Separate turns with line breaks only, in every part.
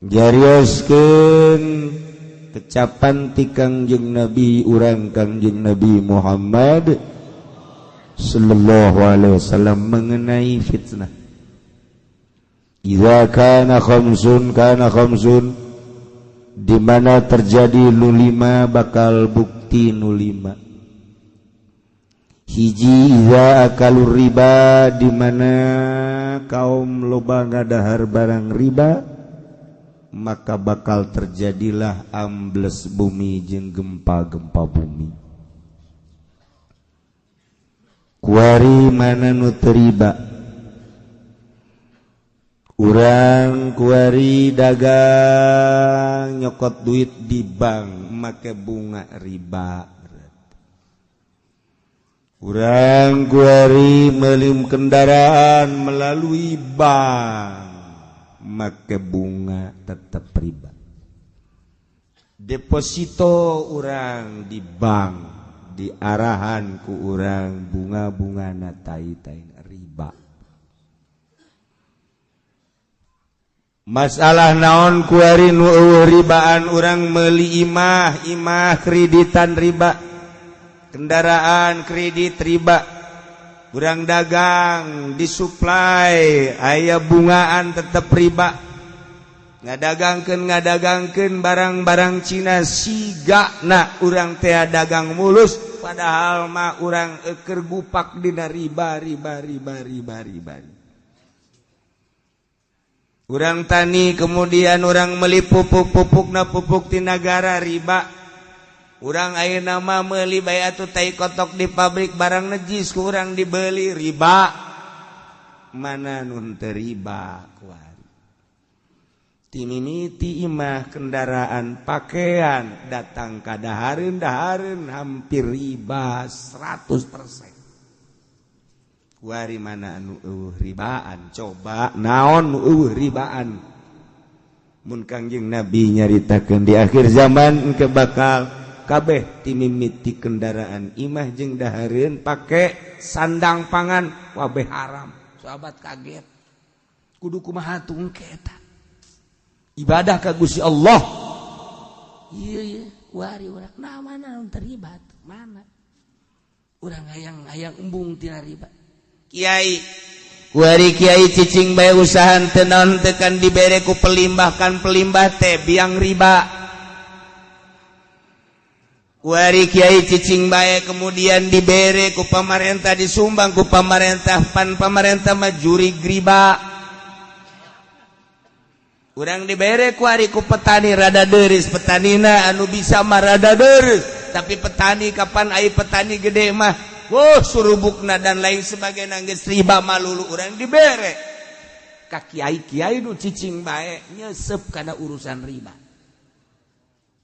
Jarioskeun kecapan ti Kangjeng Nabi urang, Kangjeng Nabi Muhammad sallallahu alaihi wasallam, mengenai fitnah. Idza kana khamsun kana khamsun, di mana terjadi nu lima bakal bukti nu lima. Hiji, idza akalu riba, di mana kaum loba ngadahar barang riba, maka bakal terjadilah ambles bumi jeung gempa-gempa bumi. Kuari mana nu teu riba? Urang kuari dagang, nyokot duit di bank make bunga riba. Urang kuari meuli kendaraan melalui bank make bunga, tetap riba. Deposito urang di bank diarahan ku urang bunga-bunga na tai-tai, riba. Masalah naon kuari nu eueuh ribaan? Urang meuli imah, imah kreditan riba, kendaraan kredit riba, urang dagang disuplai aya bungaan, tetep riba. Ngadagangkeun barang-barang Cina, siga na urang teh dagang mulus, padahal mah urang eker gupak dina riba, riba, riba, riba, riba. Urang tani, kemudian urang meli pupuk, pupuk na pupuk ti nagara, riba. Urang ayeuna mah meuli bae atuh tai kotok di pabrik, barang najis ku urang dibeli, riba. Mana nu teu riba kuari? Timimiti imah, kendaraan, pakaian, datang ka dahareun, dahareun hampir riba 100%. Kuari mana anu eueuh ribaan? Coba, naon nu eueuh ribaan? Mun Kangjeng Nabi nyaritakeun di akhir zaman engke bakal kabeh, timimiti kendaraan, imah jeung dahareun, pake sandang pangan, wabeh haram. Sahabat kaget, kudu kumaha tuh engke eta ibadah ka Gusti Allah? Iya iya, kuari urang nah mana nu terlibat? Mana urang hayang hayang embung tina riba? Kiai kuari, kiai cicing bae, usaha teu naon teu kan dibere ku pelimbah, kan pelimbah teh biang riba. Kuari kiai cicing bae, kemudian dibere ku pamarentah, disumbang ku pamarentah, pan pamarentah mah jurig riba. Urang dibere kuari ku petani, rada deris petanina, anu bisa mah rada deris, tapi petani kapan ai petani gede mah, wow, surubukna dan lain sebagainya geus riba malulu. Urang dibere ka kiai, kiai nu cicing bae nyesep kana urusan riba.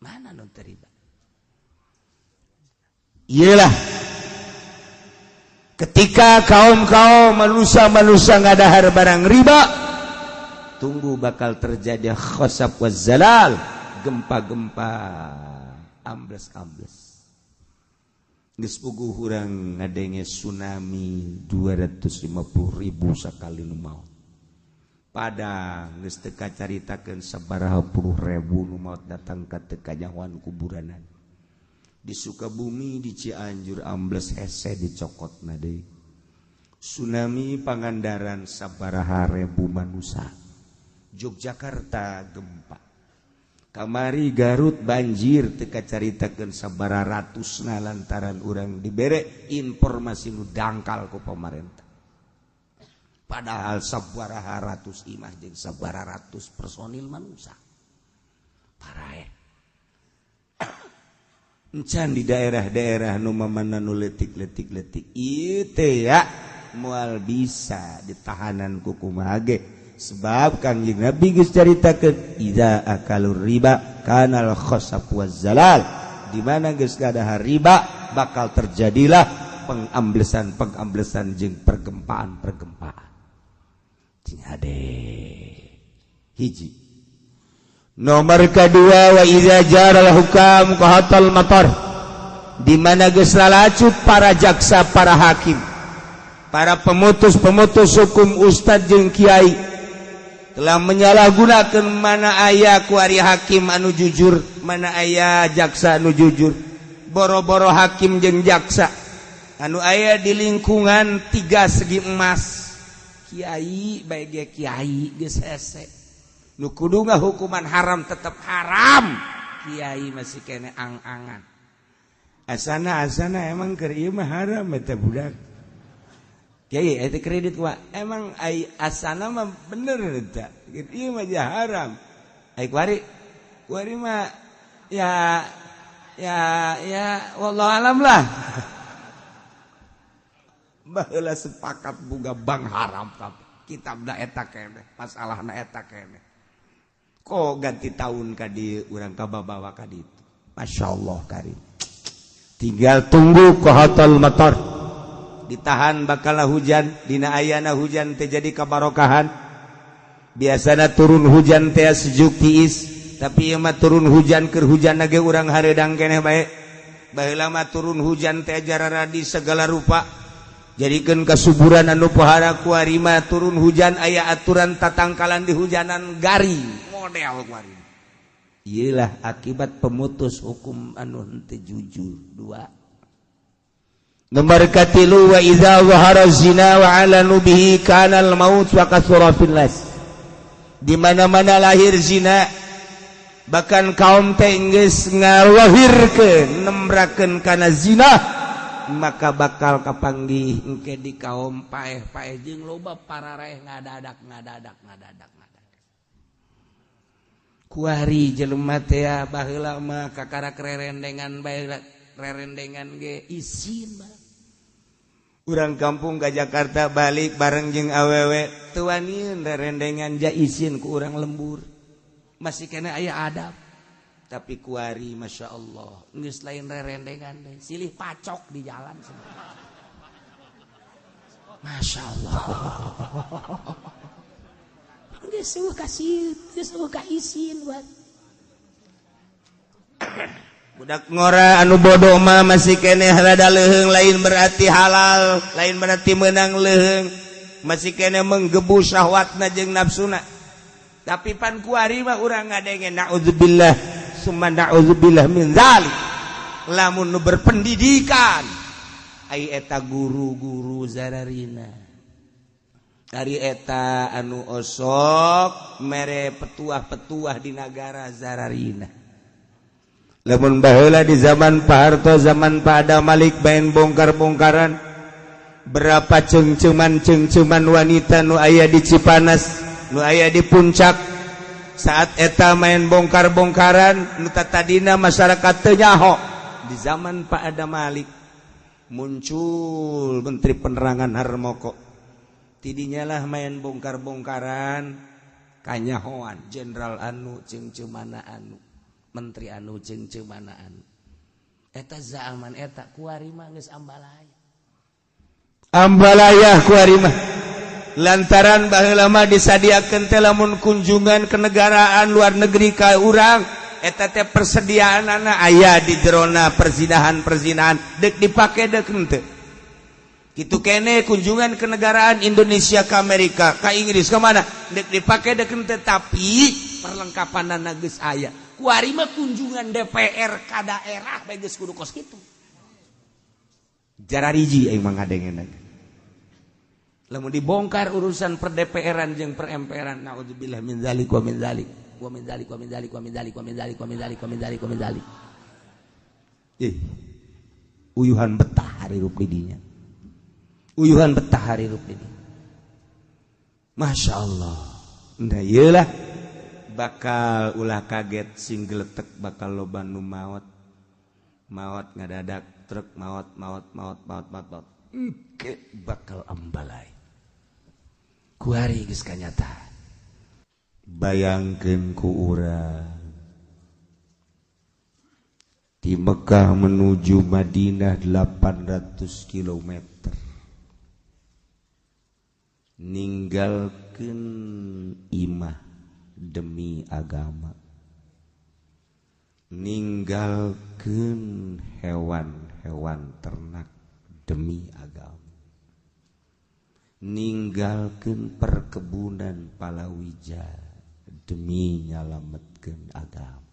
Mana nu teu riba? Iyalah, ketika kaum-kaum manusia-manusia ngadahar barang riba, tunggu bakal terjadi khosab waz zalal, gempa-gempa, ambles-ambles. Geus puguh urang ngadenge tsunami, 250 ribu sakali nu maot. Padang geus teu kacaritakeun sabaraha puluh ribu nu maot, datang ka teu kanyahoan kuburanan. Di Sukabumi, di Cianjur ambles hese dicokotna deui. Tsunami Pangandaran sabaraha ribu manusia. Yogyakarta gempa. Kamari Garut banjir, teu kacaritakeun sabaraha ratusna, lantaran urang dibere informasi nu dangkal ku pemerintah. Padahal sabaraha ratus imah jeung sabaraha ratus personil manusia paraeh. Encan di daerah-daerah nu mamana nu leutik-leutik leutik ieu teh ya moal bisa ditahanan ku kumaha ge, sebab Kangjeng Nabi geus caritakeun, idza akalur riba kanal khasab waz zalal, di mana geus ngadahar riba bakal terjadilah pengamblesan pengamblesan jeung pergempaan pergempaan. Cing hade. Hiji. Nomor kedua, wa idza jaral hukam qahatal matar, di mana geus lalacut para jaksa, para hakim, para pemutus-pemutus hukum, ustad jeung kiai. Telah menyalahgunakan mana aya kuari hakim anu jujur, mana aya jaksa anu jujur. Boro-boro hakim jeung jaksa anu aya di lingkungan tiga segi emas. Kiai bae ge kiai geus hese. Nu kudu hukuman haram tetep haram. Kiai masih kene ang-angan. Asana asana emang keur ieu mah haram eta budak. Kiai eta kredit wa emang ai asana mah bener eta. Ieu mah haram. Ai kuari kuari mah ya ya ya wallahu alam lah. Baheula sepakat boga bank haram kabeh. Kitabna eta keneh, masalahna eta keneh. Kok ganti tahun ka dieu urang kababawa ka ditu. Masyaallah karim. Tinggal tunggu kohotul motor. Ditahan bakal hujan, dina ayana hujan teh jadi kabarokahan. Biasana turun hujan teh sejuk tiis, tapi ieu mah turun hujan keur hujan ge urang hareudang keneh bae. Baheula mah turun hujan teh jararadi segala rupa. Jadikeun kasuburan anu pohara kuari mah turun hujan aya aturan tatangkalan di hujanan garing model kuari. Ieulah akibat pemutus hukum anu henteu jujur. Dua. Nomor katilu wa idza zahara zina wa alanu bihi kana al maut wa kathura fil nas. Di mana-mana lahir zina, bahkan kaum teh geus ngalahirkeun nembrakeun kana zina, maka bakal kapanggih engke di kaum paeh-paeh jeung loba pararaeh ngadadak ngadadak ngadadak ngadadak. Kuari jelema teh baheula mah kakarak rerendengan bae rerendengan ge isin bae. Urang kampung ke Jakarta balik bareng jeung awewe teu waniun rerendengan ja isin ku urang lembur. Masih kena aya adab. Tapi kuari Masya Allah geus lain rerendengan deh, silih pacok di jalan semua. Masya Allah. Geus eueuh kasih, geus eueuh ka isin buat. Budak ngora anu bodoh mah masih keneh rada leuheung, lain berarti halal, lain berarti menang leuheung. Masih keneh menggebu syahwatna jeung nafsuna. Tapi pan kuari mah urang ngadenge naudzubillah summa naudzubillah min zalik. Lamun nu berpendidikan ai eta guru-guru zararina. Ari eta anu osok mere petuah-petuah di nagara zararina. Lamun baheula di zaman Pak Harto, zaman Pak Adam Malik main bongkar-bongkaran, berapa cengceman-cengceman wanita nu aya di Cipanas, nu aya di Puncak, saat eta main bongkar-bongkaran, nu tadina masyarakat teu nyaho. Di zaman Pak Adam Malik muncul Menteri Penerangan Harmoko. Tidinya lah main bongkar-bongkaran kanyahoan jenderal anu cengcemana anu, menteri anu cengcemana anu. Eta zaman eta kuari mah geus ambalaya. Ambalaya kuari mah. Lantaran baheula mah disadiakeun teh lamun kunjungan kenegaraan luar negeri ka urang, eta teh persediaanana aya di jerona perzinahan-perzinahan deuk dipake deuk henteu. Kitu kene kunjungan kenegaraan Indonesia ke Amerika, ke Inggris, ke mana deuk dipake deuk henteu, tapi perlengkapanana geus aya. Kuari mah kunjungan DPR ka daerah bae geus kudu kos kitu. Jarariji aing mah ngadengeuna. Lamun dibongkar urusan per DPR-an jeung per MPR-an, naudzubillah min zalik wa min zalik wa min zalik wa min zalik wa min zalik wa min zalik wa min zalik wa min zalik wa min zalik. Ih. Uyuhan betah hirup di dinya. Uyuhan betah hirup di dinya. Masya Allah. Nah ieulah bakal ulah kaget sing geletek bakal loba nu maot. Maot ngadadak truk maot maot maot maot maot maot. Engke bakal ambalai. Kuari geus kanyata. Bayangkeun ku urang di Mekah menuju Madinah 800 km. Ninggalkeun imah demi agama. Ninggalkeun hewan-hewan ternak demi agama. Ninggalkeun perkebunan palawija demi nyalametkeun agama.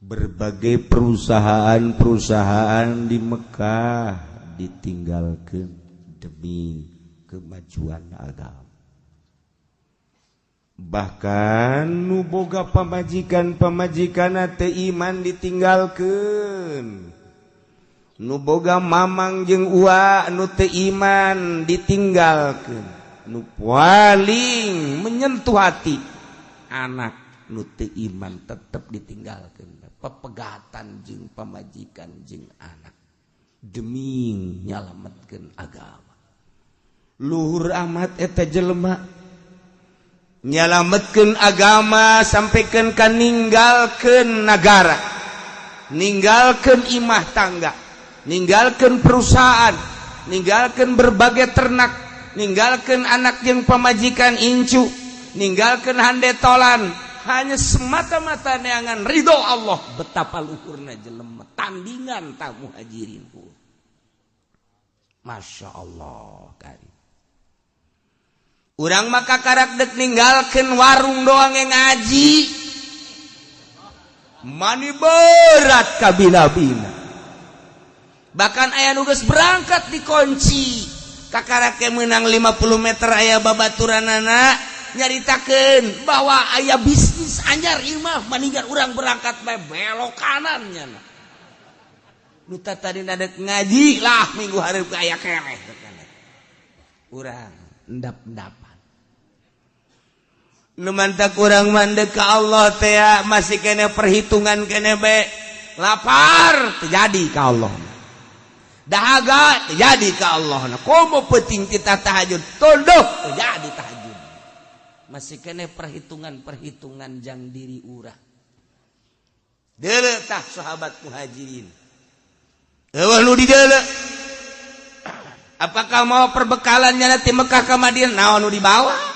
Berbagai perusahaan-perusahaan di Mekah ditinggalkan demi kemajuan agama. Bahkan nu boga pamajikan-pamajikan teu iman ditinggalkan, nu boga mamang jeung ua nu teu iman ditinggalkan, nu paling menyentuh hati anak nu teu iman tetep ditinggalkan. Pepegatan jeung pamajikan jeung anak demi nyalametkeun agama. Luhur amat eta jelema nyalametkeun agama sampaikan ka ninggalkeun nagara, ninggalkeun imah tangga, ninggalkeun perusahaan, ninggalkeun berbagai ternak, ninggalkeun anak jeung pamajikan incu, ninggalkeun handetolan, hanya semata-mata neangan ridho Allah. Betapa luhurna jelema tandingan ta muhajirin. Masya Allah kari. Urang maka karak dek ninggalkeun warung doang yang ngaji mani berat kabina-bina. Bahkan aya nu geus berangkat dikunci, kakarake menang 50 meter aya babaturanana nyaritakeun bahwa aya bisnis anyar imah, maninggal urang berangkat bae belok kanan nya. Nu tadi nadek ngaji lah minggu hareup aya keneh urang endap-endapan. Nu mantak urang mandek ka Allah teh masih kene perhitungan kene be. Lapar terjadi ka Allah, dahaga terjadi ka Allah, komo penting kita tahajud tunduk terjadi tahajud. Masih kene perhitungan-perhitungan jang diri urang. Deuleu tah sahabat muhajirin, eueuh nu dideuleu. Apakah mau perbekalannya nanti Mekah ke Madinah, naon nu dibawa?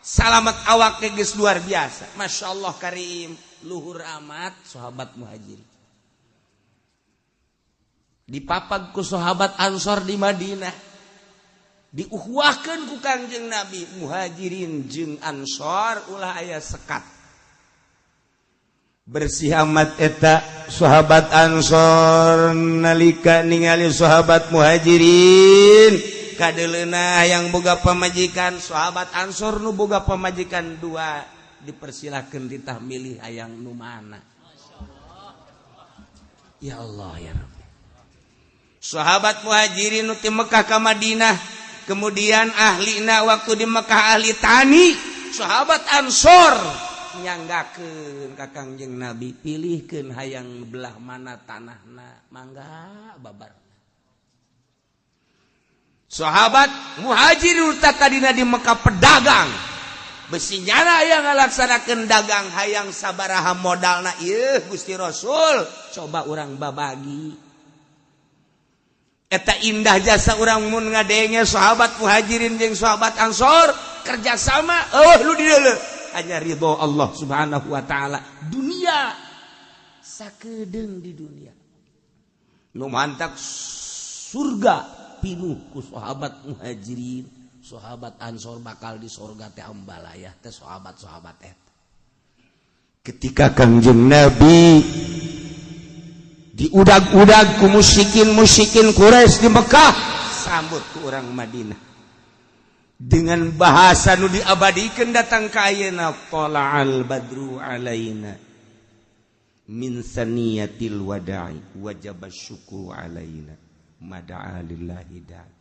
Salamat awak geus luar biasa. Masya Allah karim, luhur amat sahabat muhajirin. Dipapag ku sahabat Ansor di Madinah, diuhuahkeun ku Kangjeng Nabi, muhajirin jeung Ansor ulah aya sekat. Bersih amat eta sahabat Ansor nalika ningali sahabat muhajirin kadeleuna yang boga pamajikan. Sahabat Ansor nu boga pamajikan dua dipersilakeun ditah milih hayang nu mana. Ya Allah ya Rabbi. Sahabat muhajirin nu ti Mekah ka Madinah, kemudian ahlina waktu di Mekah ahli tani, sahabat Ansor nyanggakeun ka Kangjeng Nabi, pilihkeun hayang belah mana tanahna, mangga babar. Sahabat muhajirin tadina di Mekah pedagang, besi nyana yang ngalaksanakeun dagang hayang sabaraha modalna ieu Gusti Rasul coba urang babagi. Eta indah jasa urang mun ngadenge sahabat muhajirin jeung sahabat Ansor kerjasama, oh lu di deuleu hanya ridho Allah Subhanahu wa taala. Dunia sakedeung di dunia nu mantak surga pinuh ku sahabat muhajirin, sahabat Ansor bakal di surga teh ambalaya teh sahabat-sahabat eta. Ketika Kangjeng Nabi diudag-udag ku musyrikin-musyrikin Quraisy di Mekah, sambut ku orang Madinah dengan bahasa nu diabadikan datang ka ayeuna, tala'al badru alaina min saniyatil wada'i wajib syukru alaina mada'a lillahi da'i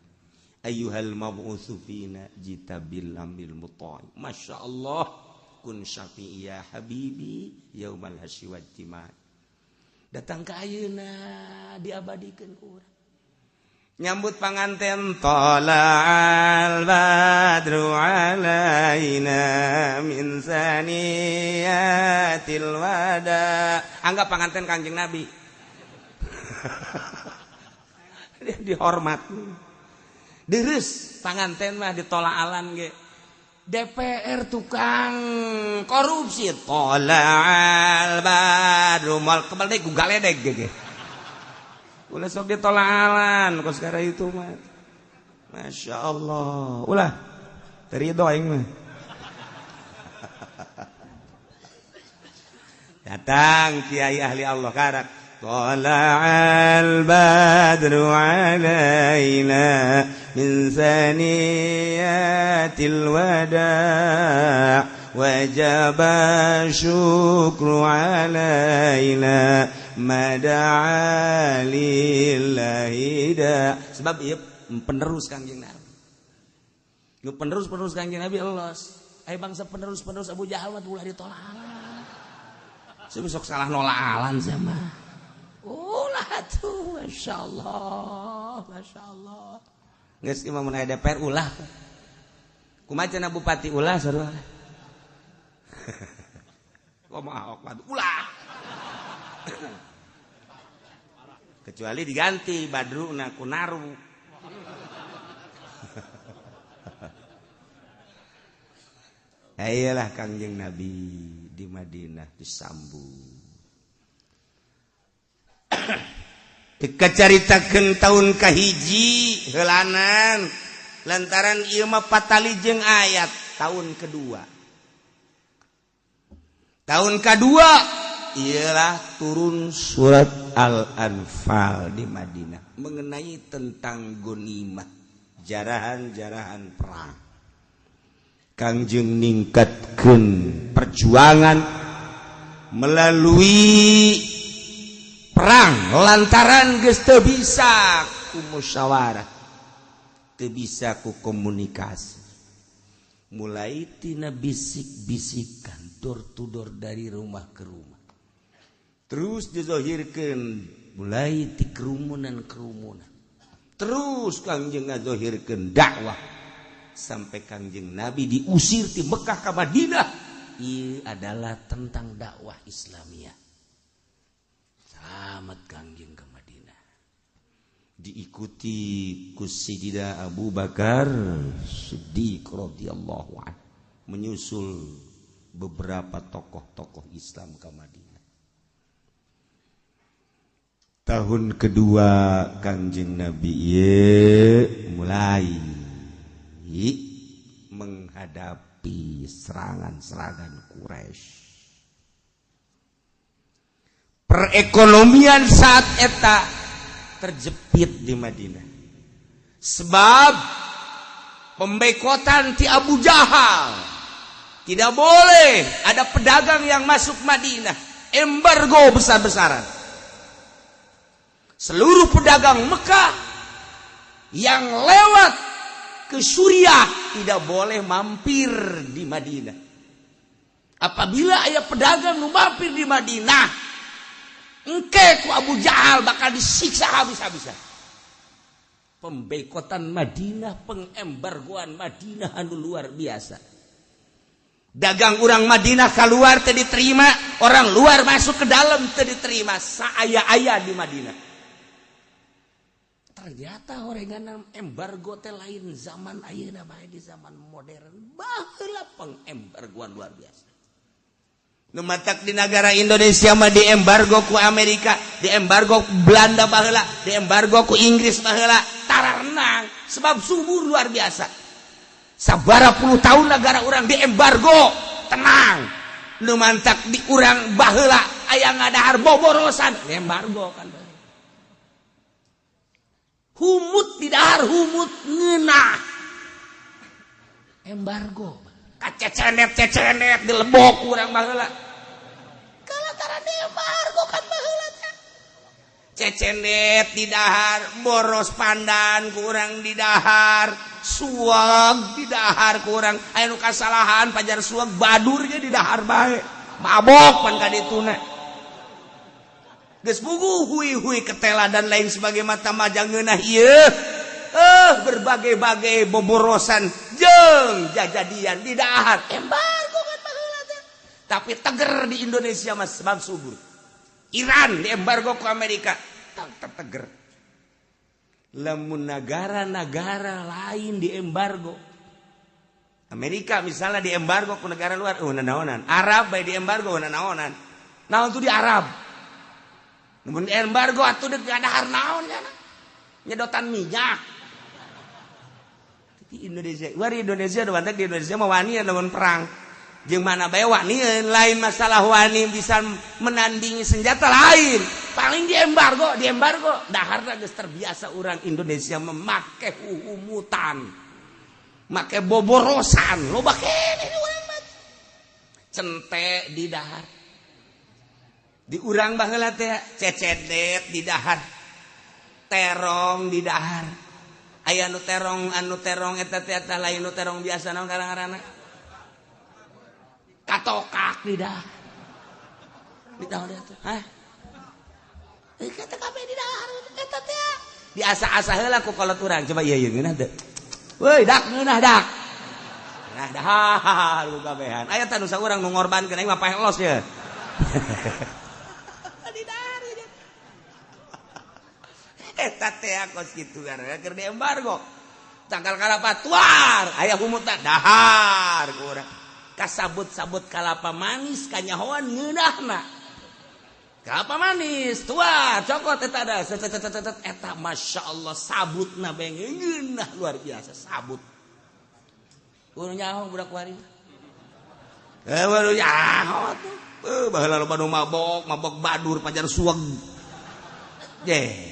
ayyuhal mab'utsu fina jita bil amil muta'i. Masya Allah, kun syafi'i ya habibi yaumal hasyi wajtima. Datang ka ayeuna diabadikeun ku urang nyambut panganten, tala'al badru alaina min saniyatil wada. Anggap panganten Kangjeng Nabi. Dia dihormat. Deres panganten mah ditolaalan ge. DPR tukang korupsi, tola'al badru mal kebal deui ku galedeg ge. Ulah sok ditolaalan kos sekarang itu mah. Masya Allah. Ulah terido aing mah. Datang kiai ahli Allah karak. Thala'al badru alaina min saniyatil wada' wajaba syukru alaina mada'a lillahi da. Sebab ieu penerus Kangjeng Nabi. Nu penerus-penerus Kangjeng Nabi elos. Aya bangsa penerus-penerus Abu Jahal mah ulah ditolak. Saya besok salah nolak alan sama. Ulah tuh, masya Allah, masya Allah. Geus imam mun aya DPR ulah. Kumaha cenah bupati ulah sarua. Kumaha ulah. Kecuali diganti badruna ku naru. Ayolah Kangjeng Nabi di Madinah disambut. Dikacaritakeun tahun kahiji heulanan lantaran ieu mah patali jeung ayat tahun kedua. Tahun kedua ialah turun surat Al-Anfal di Madinah mengenai tentang gonimah, jarahan-jarahan perang. Kangjeng ningkatkeun perjuangan melalui perang lantaran geus teu bisa ku musyawarah, teu bisa ku komunikasi. Mulai tina bisik-bisikan door to door dari rumah ke rumah. Terus dizohirkeun mulai ti kerumunan-kerumunan. Terus Kangjeng ngazohirkeun dakwah sampai Kangjeng Nabi diusir di Mekah ke Madinah. Ieu adalah tentang dakwah Islamiyah. Selamat Kangjeng ke Madinah. Diikuti ku Sayyidina Abu Bakar Siddiq radhiyallahu anhu, menyusul beberapa tokoh-tokoh Islam ke Madinah. Tahun kedua Kangjeng Nabi ieu mulai menghadapi serangan-serangan Quraisy. Perekonomian saat eta terjepit di Madinah. Sebab pembekotan ti Abu Jahal. Tidak boleh ada pedagang yang masuk Madinah. Embargo besar-besaran. Seluruh pedagang Mekah yang lewat ke Suriah tidak boleh mampir di Madinah. Apabila aya pedagang nu mampir di Madinah, engke ku Abu Jahal bakal disiksa habis-habisan. Pembekotan Madinah, pengembargoan Madinah anu luar biasa. Dagang orang Madinah keluar teu diterima, orang luar masuk ke dalam teu diterima, saaya-aya di Madinah. Ternyata orengan embargo teh lain zaman ayeuna bae, di zaman modern baheula pengembargoan luar biasa. Nu matak di negara Indonesia mah diembargo ku Amerika, diembargo ku Belanda baheula, diembargo ku Inggris baheula, tararenang sebab subur luar biasa. Sabara puluh tahun negara urang diembargo, tenang. Nu mantak di urang baheula aya ngadahar boborosan, embargo kan. Humut di dahar humut ngeunah. Embargo. Kacecenet-cecenet dilebok urang baheula. Kalataran embargo kan baheula teh. Cecenet di dahar, boros pandan kurang di dahar, suag di dahar kurang. Aya nu kasalahan pajar suag badur ge di dahar bae. Mabok pan ka dituna. Geus puguh hui-hui ketela dan lain sebagai mata majang ngeunah ieu. Berbagai-bagai boborosan jeung jajadian di dahar. Embargo kan baheula teh. Tapi teger di Indonesia mah sebab subur. Iran diembargo ku Amerika, tetap teger. Lamun negara-negara lain diembargo, Amerika misalnya diembargo ku negara luar, naonan. Arab bae diembargo, naonan. Naon tuh di Arab? Mun embargo atuh deuk dahar naon ya? Nyedotan minyak. Di Indonesia, wari Indonesia udah mantak di Indonesia mah wani lawan perang. Jeung mana bae wani, lain masalah wani bisa menandingi senjata lain. Paling di embargo, di embargo. Daharna geus terbiasa orang Indonesia memakai humutan. Make boborosan, loba keneh di urang mah. Cente di dahar. Di urang baheula teh cecedet di dahar. Terong di dahar. Aya nu terong, anu terong eta teh eta lain nu terong biasa naon ngaran-ngaranna? Katokak di dahar. Di dahar teh. Hah? Kata kabeh di dahar eta teh. Diasa-asa heula ku kolot urang. Coba ieu ieu ngeunah teu. Woi, dak ngeunah dak. Nah, dahar ku kabehan. Aya tah nu saurang nu ngorbankeun aing mah paeh los ye. Di dahar ieu. Eta teh kos kitu gara keur di embargo. Tangkal kalapa tuar, aya humutan dahar ku urang. Kasabut-sabut kalapa manis kanyahoan ngeunahna. Kelapa manis tuar, cokot eta da set set set eta Masya Allah sabutna bae ngeunah luar biasa sabut. Kudu nyaho budak wari. Baru nyaho tuh. Baheula loba nu mabok, mabok badur pajar suweg. Ye.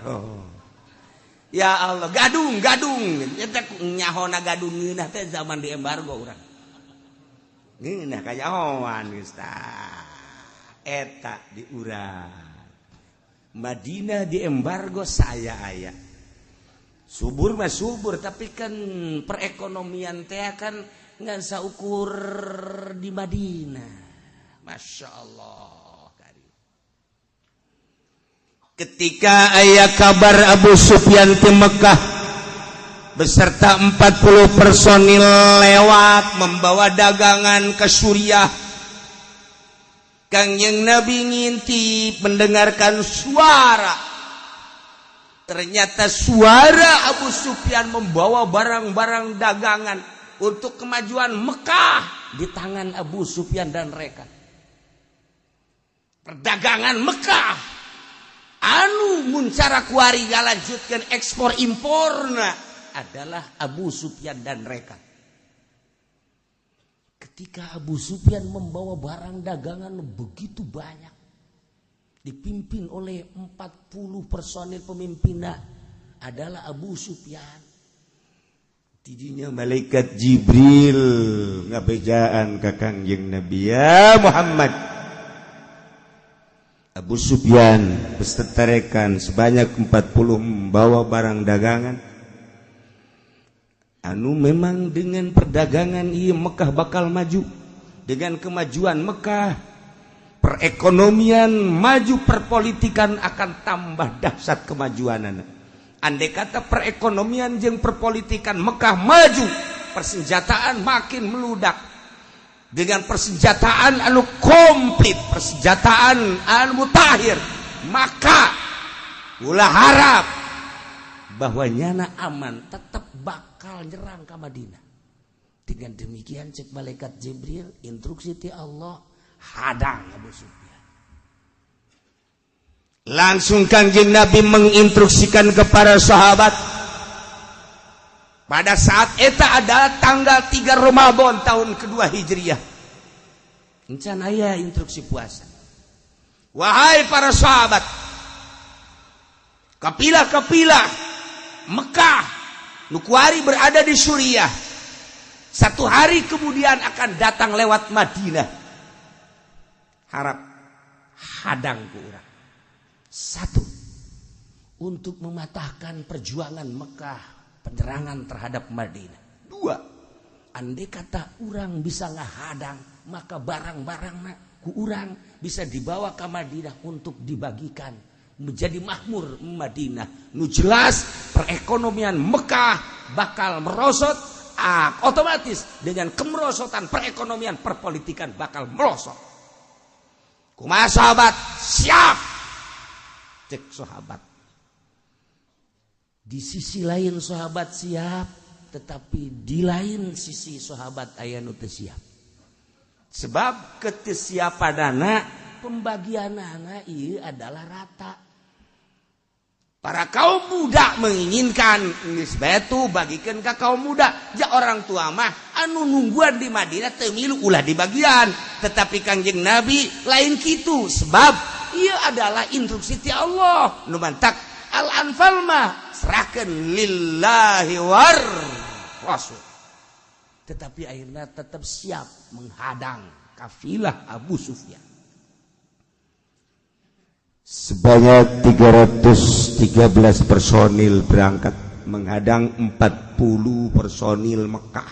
Oh. Ya Allah, gadung, gadung. Eta nyahona gadung ngeunah teh zaman di embargo urang. Ngeunah kanyahoan geus tah. Eta di urang. Madinah di embargo saya aya. Subur mah subur, tapi kan perekonomian teh kan ngan saukur di Madinah. Masya Allah. Ketika aya kabar Abu Sufyan di Mekah beserta 40 personil lewat membawa dagangan ke Suriah, Kangjeng Nabi ngintip mendengarkan suara. Ternyata suara Abu Sufyan membawa barang-barang dagangan untuk kemajuan Mekah di tangan Abu Sufyan dan mereka. Perdagangan Mekah anu mun cara kuari ngalanjutkeun ekspor imporna adalah Abu Sufyan dan mereka. Ketika Abu Sufyan membawa barang dagangan begitu banyak, dipimpin oleh 40 personil pemimpinnya adalah Abu Sufyan. Tidinya malaikat Jibril ngabejaan ka Kangjeng Nabi, ya Muhammad, Abu Sufyan beserta rekan sebanyak 40 membawa barang dagangan anu memang dengan perdagangan iya Mekah bakal maju. Dengan kemajuan Mekah, perekonomian maju, perpolitikan akan tambah dahsyat kemajuanana. Andai kata perekonomian jeung perpolitikan Mekah maju, persenjataan makin meludak. Dengan persenjataan anu komplit, persenjataan anu mutakhir, maka ulah harap bahwa nyana aman, tetap bakal nyerang ke Madinah. Dengan demikian cek malaikat Jibril, instruksi ti Allah, hadang Abu Sufyan. Langsung Kangjeng Nabi menginstruksikan kepada sahabat. Pada saat eta adalah tanggal 3 Ramadan tahun kedua Hijriah. Encan aya instruksi puasa. Wahai para sahabat, kapilah-kapilah Mekah nu kuari berada di Suriah, satu hari kemudian akan datang lewat Madinah. Harap hadang ku urang. Satu, untuk mematahkan perjuangan Mekah, penyerangan terhadap Madinah. Dua, andai kata urang bisa ngahadang, maka barang-barang ku urang bisa dibawa ke Madinah untuk dibagikan menjadi makmur Madinah. Nu jelas perekonomian Mekah bakal merosot, otomatis dengan kemerosotan perekonomian perpolitikan bakal merosot. Kumaha sahabat? Siap. Cek sahabat. Di sisi lain sahabat siap, tetapi di lain sisi sahabat aya nu teu siap. Sebab ketesiapanana pembagianana ieu adalah rata. Para kaum muda menginginkan geus batu bagikeun ka kaum muda. Ja orang tua mah anu nungguan di Madinah teu milu ulah di bagian. Tetapi Kangjeng Nabi lain kitu sebab ieu adalah instruksi ti Allah. Nu mantak al-anfal mah serahkeun lillahi war rasul. Tetapi akhirnya tetap siap menghadang kafilah Abu Sufyan.
Sebanyak 313 personil berangkat menghadang 40 personil Mekah.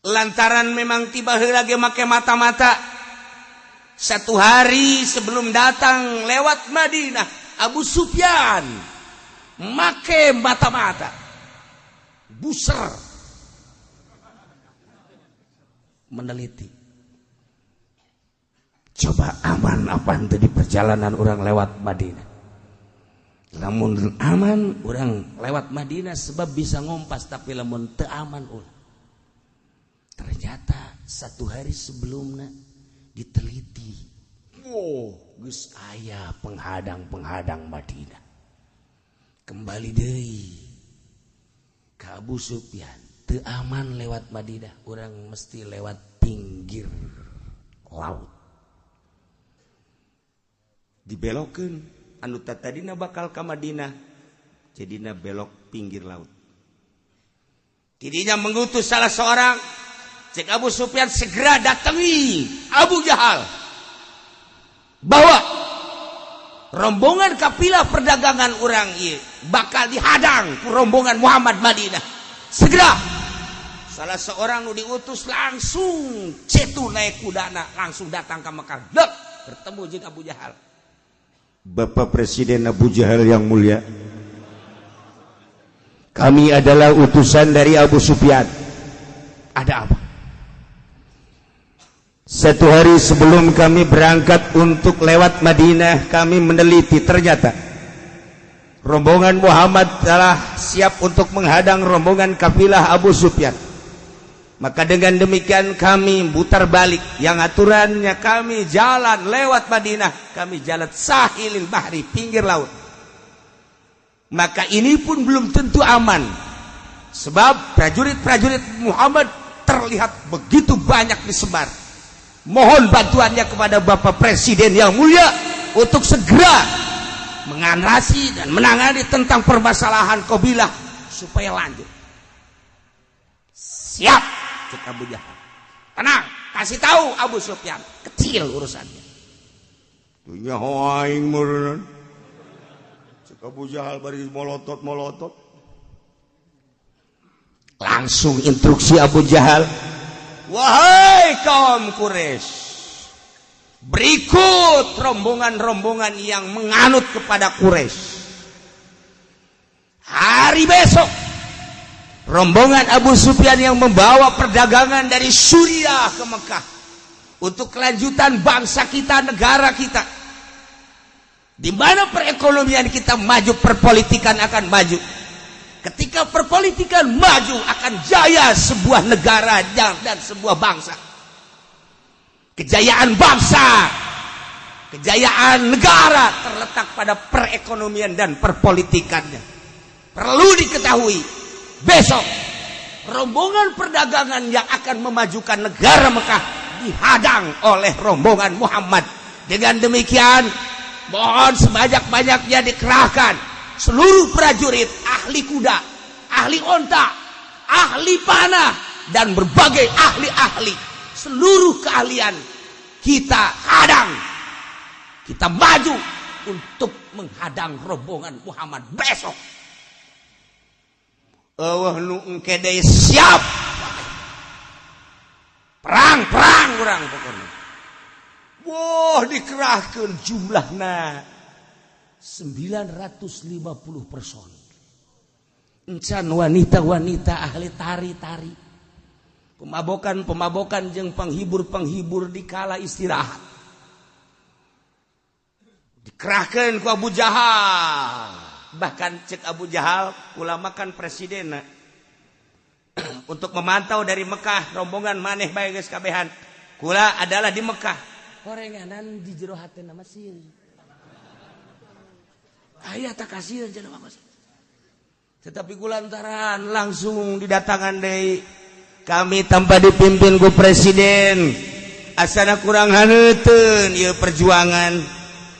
Lantaran memang tiba heula ge make mata-mata. Satu hari sebelum datang lewat Madinah, Abu Sufyan make mata-mata. Buser meneliti. Coba aman apa itu di perjalanan orang lewat Madinah. Lamun aman orang lewat Madinah sebab bisa ngompas, tapi lamun teu aman ulah. Ternyata satu hari sebelumnya diteliti. Wow, geus aya penghadang-penghadang Madinah. Kembali deui ka Abu Sufyan, teu aman lewat Madinah, orang mesti lewat pinggir laut.
Dibelokeun anu tadina bakal ka Madinah jadina belok pinggir laut.
Tidinya mengutus salah seorang, cek Abu Sufyan segera datangi Abu Jahal, bawa rombongan kafilah perdagangan orang ieu bakal dihadang ku rombongan Muhammad Madinah. Segera salah seorang nu diutus langsung cetu naik kudana langsung datang ke Mekah. Dek, bertemu jeung Abu Jahal.
Bapak Presiden Abu Jahal yang mulia, kami adalah utusan dari Abu Sufyan.
Ada apa?
Satu hari sebelum kami berangkat untuk lewat Madinah, kami meneliti ternyata rombongan Muhammad telah siap untuk menghadang rombongan kafilah Abu Sufyan. Maka dengan demikian kami putar balik. Yang aturannya kami jalan lewat Madinah, kami jalan sahilil bahri, pinggir laut.
Maka ini pun belum tentu aman. Sebab prajurit-prajurit Muhammad terlihat begitu banyak disebar. Mohon bantuannya kepada Bapak Presiden yang mulia untuk segera mengatasi dan menangani tentang permasalahan kabilah supaya lanjut. Siap, cek Abu Jahal. Tenang, kasih tahu Abu Sufyan, kecil urusannya.
Dunya aing meureun. Cek Abu Jahal bari molotot-molotot.
Langsung instruksi Abu Jahal, wahai kaum Quraisy, berikut rombongan-rombongan yang menganut kepada Quraisy. Hari besok rombongan Abu Sufyan yang membawa perdagangan dari Suriah ke Mekah untuk kelanjutan bangsa kita, negara kita. Di mana perekonomian kita maju, perpolitikan akan maju. Ketika perpolitikan maju, akan jaya sebuah negara dan sebuah bangsa. Kejayaan bangsa, kejayaan negara terletak pada perekonomian dan perpolitikannya. Perlu diketahui, besok rombongan perdagangan yang akan memajukan negara Mekah dihadang oleh rombongan Muhammad. Dengan demikian, mohon sebanyak-banyaknya dikerahkan seluruh prajurit, ahli kuda, ahli onta, ahli panah, dan berbagai ahli-ahli. Seluruh keahlian kita hadang. Kita maju untuk menghadang rombongan Muhammad besok. Eueuh nu engke deui siap. Perang-perang urang pokona. Wah, dikerahkeun jumlahna 950 personil. Encan wanita-wanita ahli tari-tari. Pemabokan-pemabokan jeung penghibur-penghibur di kala istirahat. Dikerahkeun ku Abu Jahal. Bahkan cek Abu Jahal ulama kan presiden untuk memantau dari Mekah rombongan maneh bae geus kabehan. Kula adalah di Mekah. Horenganan di jero hatena mah sieun. Aya tak kasihan cenah mah. Tetapi kulantaran langsung didatangan deui kami tanpa dipimpin ku presiden, asana kurang haneuteun ieu perjuangan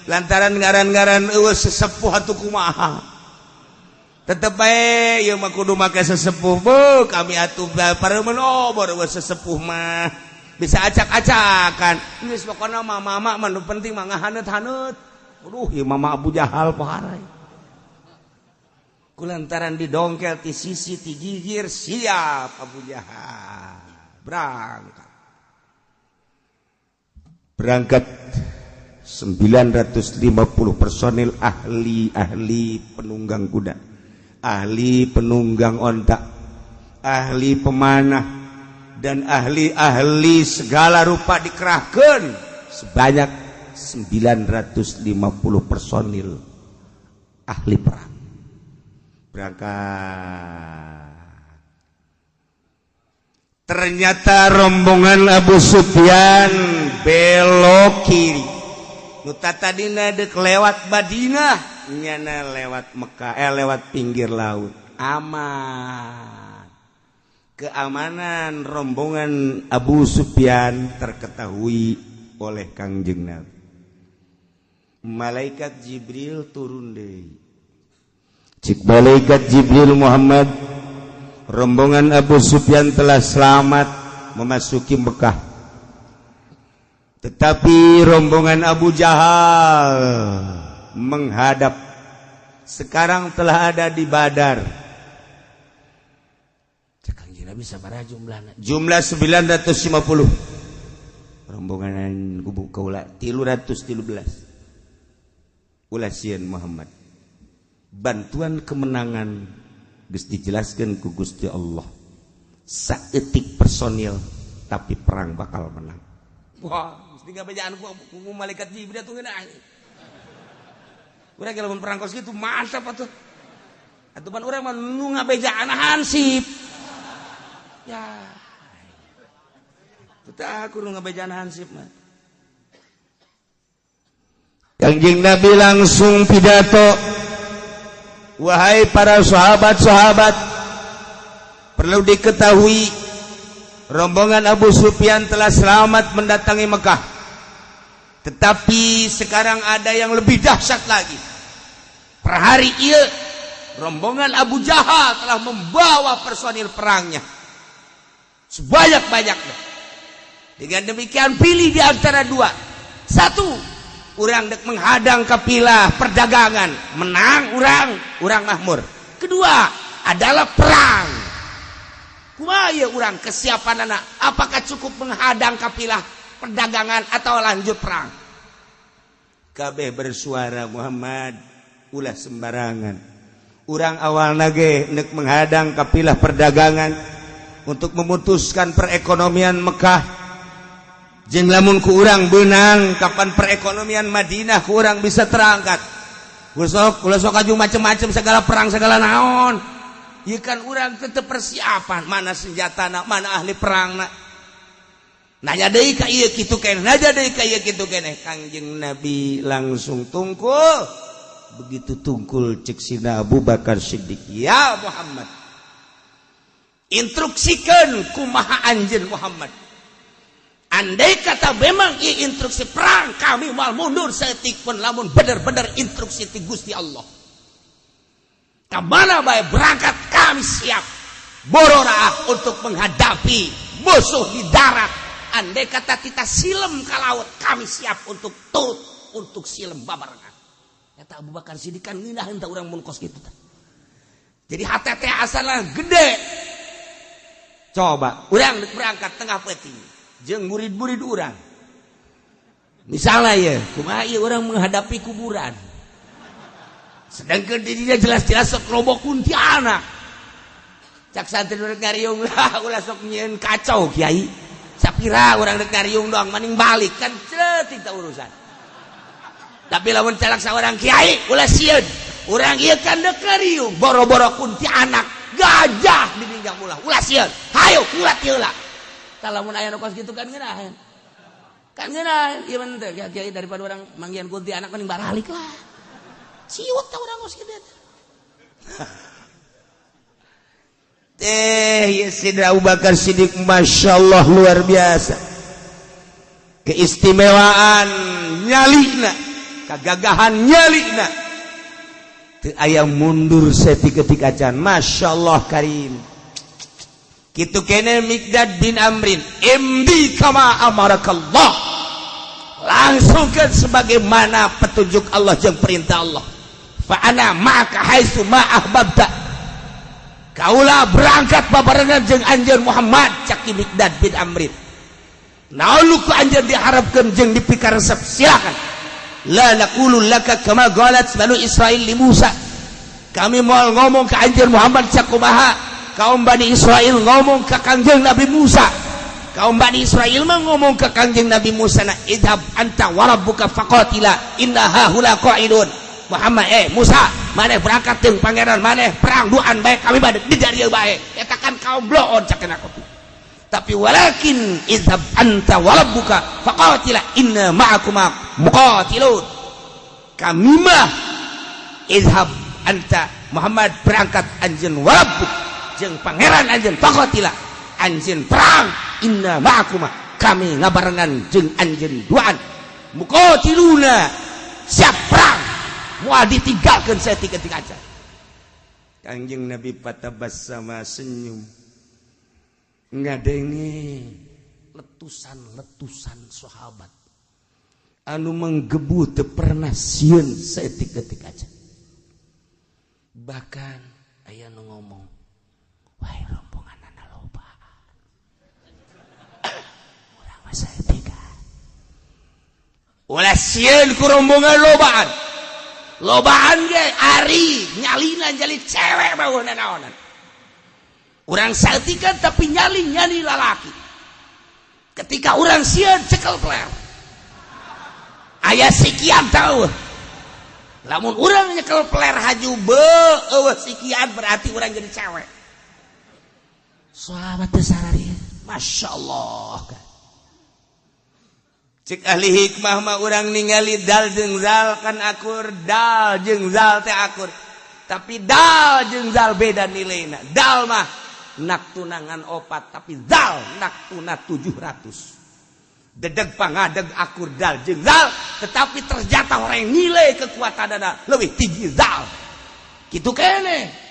lantaran ngaran-ngaran eueuh sesepuh atuh kumaha, tetep bae ieu mah kudu make sesepuh. Bu kami atuh pareumeun obor, eueuh sesepuh mah bisa acak-acakan. Geus pokona mah mama mah nu penting mah ngahaneut-haneut. Aduh, ieu mama Abu Jahal poharai. Kulantaran didongkel ti sisi ti gigir, siap Abu Jahal berangkat. Berangkat 950 personil, ahli-ahli penunggang kuda, ahli penunggang onta, ahli pemanah, dan ahli-ahli segala rupa dikerahkan sebanyak 950 personil ahli perang. Berangkat. Ternyata rombongan Abu Sufyan belok kiri. Nu tadina dek lewat Madinah, nyana lewat Mekah, lewat pinggir laut. Aman. Keamanan rombongan Abu Sufyan terketahui oleh Kangjeng Nabi. Malaikat Jibril turun deui. Cik malaikat Jibril, "Muhammad, rombongan Abu Sufyan telah selamat memasuki Mekah. Tetapi rombongan Abu Jahal menghadap sekarang telah ada di Badar." Cek Kangjeng Nabi, "Sabaraha jumlahna?" "Jumlah 950. Rombongan kubu kaula 313." "Ulah sieun, Muhammad. Bantuan kemenangan geus dijelaskan ku Gusti Allah. Saeutik personil tapi perang bakal menang." Wah, mesti ngabejaan ku malaikat Jibril tuh ngeunah. Urang kalau perang kos kitu mantap atuh. Atuh pan urang mah nu ngabejaan hansip. Ya. Teu aku nu ngabejaan hansip mah. Kangjeng Nabi langsung pidato. "Wahai para sahabat-sahabat, perlu diketahui rombongan Abu Sufyan telah selamat mendatangi Mekah. Tetapi sekarang ada yang lebih dahsyat lagi. Per hari ieu rombongan Abu Jahal telah membawa personil perangnya sebanyak-banyaknya. Dengan demikian, pilih di antara dua. Satu, urang dek menghadang kapilah perdagangan, menang urang, urang makmur. Kedua adalah perang. Kumaha urang kesiapan anak? Apakah cukup menghadang kapilah perdagangan atau lanjut perang?" Kabeh bersuara, "Muhammad, ulah sembarangan. Urang awal nage nek menghadang kapilah perdagangan untuk memutuskan perekonomian Mekah. Jeung lamun ku urang beunang, kapan perekonomian Madinah ku urang bisa terangkat? Ulah sok, ulah sok aju macem-macem segala perang segala naon. Ieu kan urang tetep persiapan, mana senjata na, mana ahli perang na." Nanya deui ka ieu kitu keneh, nanya deui ka ieu kitu keneh. Kangjeng Nabi langsung tungkul. Begitu tungkul, cek sina Abu Bakar Siddiq, "Ya Muhammad, instruksikan kumaha anjeun, Muhammad. Andai kata memang ieu instruksi perang, kami mau mundur saeutik pun lamun bener-bener instruksi ti Gusti Allah. Kemana bae berangkat kami siap. Bororaah untuk menghadapi musuh di darat. Andai kata kita silem ke laut, kami siap untuk turut untuk silem babarengan." Eta Abu Bakar Siddiq kan ngeunah tah urang mun kos kitu tah. Jadi HTT asalna gede. Coba urang berangkat tengah peuting jeung murid-murid urang. Misalnya ya, kumaha ieu urang menghadapi kuburan? Sedangkan dirinya jelas-jelas sok loba kuntilanak. Cak santri rek ngariung lah, ulah sok nyieun kacau, kiai. Sapira urang rek ngariung doang maning balik kan ceutik tak urusan. Tapi lamun calak saurang kiai, ulah sieun. Urang ieu kan dek ngariung, boro-boro kuntilanak, gajah dininjang ulah. Ulah sieun. Hayo kulat ieu lah. Tah, lamun aya nu kos kitu kan ngeunaheun. Kan ngeunaheun ieu mah teh kiai, daripada urang manggihan kuntilanak mending baralik lah. Ciut tah urang geus kitu. Teh ya Sidra Abu Bakar Siddiq, Masya Allah, luar biasa. Keistimewaan nyalina, kagagahan nyalina. Teu aya mundur saketik acan. Masya Allah karim. Kitu kene Miqdad bin Amrin, imdi kama amarakallah. Langsungkan sebagaimana petunjuk Allah jeung perintah Allah. Fa ana ma'aka haitsu ma ahbabta. Kaula berangkat babarengan jeung anjeun Muhammad, cak Miqdad bin Amrin. Naon ku anjeun diharapkeun jeung dipikaresep, silakan. La naqulu laka kama qalat Banu Israil li Musa. Kami moal ngomong ke anjeun Muhammad sakumaha kaum Bani Israel ngomong ke Kangjeng Nabi Musa. Kaum Bani Israel mah ngomong ke Kangjeng Nabi Musa na, idhab anta wa rabbuka faqatila inna hahuna qa'idun. Muhammad, eh Musa, maneh berangkat jeung pangeran maneh perang duaan bae, kami mah di dieu bae. Eta kan kaum bloon cak aku. Tapi walakin idhab anta wa rabbuka faqatila inna ma'akuma muqatilun. Kami mah idhab anta Muhammad, berangkat anjeun, wa rabbuk, jeung pangeran anjeun, faqatila, anjeun perang, inna ma'akuma, kami ngabarengan jeung anjeun duaan, muqatiluna, siap perang, moal ditinggalkeun saketik aja. Kangjeng Nabi fatabassama, senyum ngadenge letusan-letusan sahabat anu menggebu, teu pernah sieun saketik aja. Bahkan aya nu ngomong, "Wah, rombongan anak loba, urang mah saeutik." Ulah sieun ku rombongan lobaan. Lobaan ge ari nyalina nyali cewek mah naonan. Urang saeutikan tapi nyali nyali lalaki. Ketika urang sieun, cekel peler. Aya sikian tahu. Lamun urang nyekel peler haju be eueuh sikian, berarti urang jadi cewek. Sahabat teh sarari, Masya Allah. Cek ahli hikmah mah, urang ningali dal jeung zal kan akur, dal jeung zal teh akur. Tapi dal jeung zal beda nilaina. Dal mah nak tunangan opat, tapi zal nak tuna 700. Dedeg pangadeg akur dal jeung zal, tetapi ternyata orang yang nilai kekuatan dana lebih tinggi zal. Gitu kene.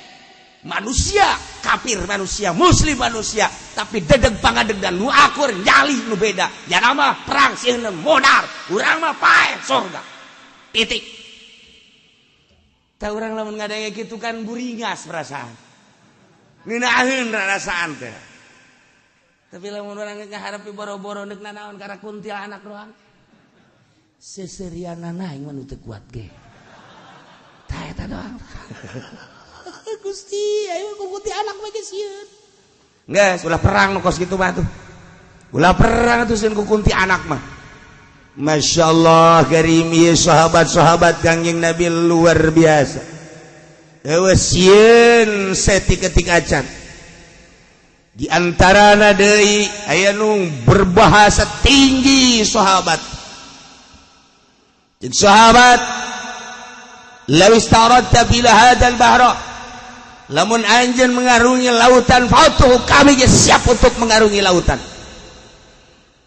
Manusia kafir manusia, muslim manusia, tapi dedeg pangadeg dan nu akur nyali nu beda. Ya nama perang sieun modal, urang mah paeh sorga. Titik. Tah, urang lamun ngadenge kitu kan buringas perasaan. Ngeunaheun rarasaan teh. Tapi lamun urang ngaharepi boro-boro neuk nanaon karena kuntilanak doang. Seserianana aing mah nu teu kuat ge. Tah, eta doang. Gusti, ayo ku kuntilanak mah geus sieun. Geus, ulah perang nu kos kitu mah tuh. Ulah perang tuh sieun ku kuntilanak mah. Masya Allah karim, ieu sahabat-sahabat Kangjeng Nabi luar biasa. Eueuh sieun saketik acan. Di antarana deui aya nu berbahasa tinggi sahabat. Jadi sahabat, law istaradta bila hadzal bahra, lamun anjeun mengarungi lautan fatuh, kami ge siap untuk mengarungi lautan.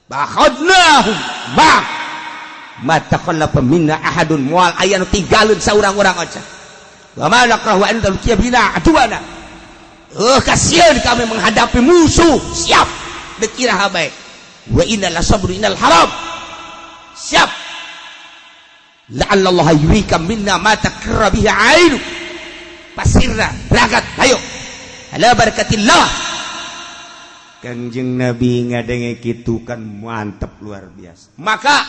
Bakhadnahum ma ma takhallafa minna ahadun, moal aya nu tinggalkeun saurang-urang aja. Wa ma nakrahu an talqiya bina aduana, kasieun kami menghadapi musuh, siap dek iraha bae. Wa inna la sabru innal haram, siap. La'alla Allah yurika minna ma takarra bihi ainu. Pasirna berangkat, ayo ala barakatillah. Kanjeng Nabi ngadenge kitu kan mantep luar biasa. Maka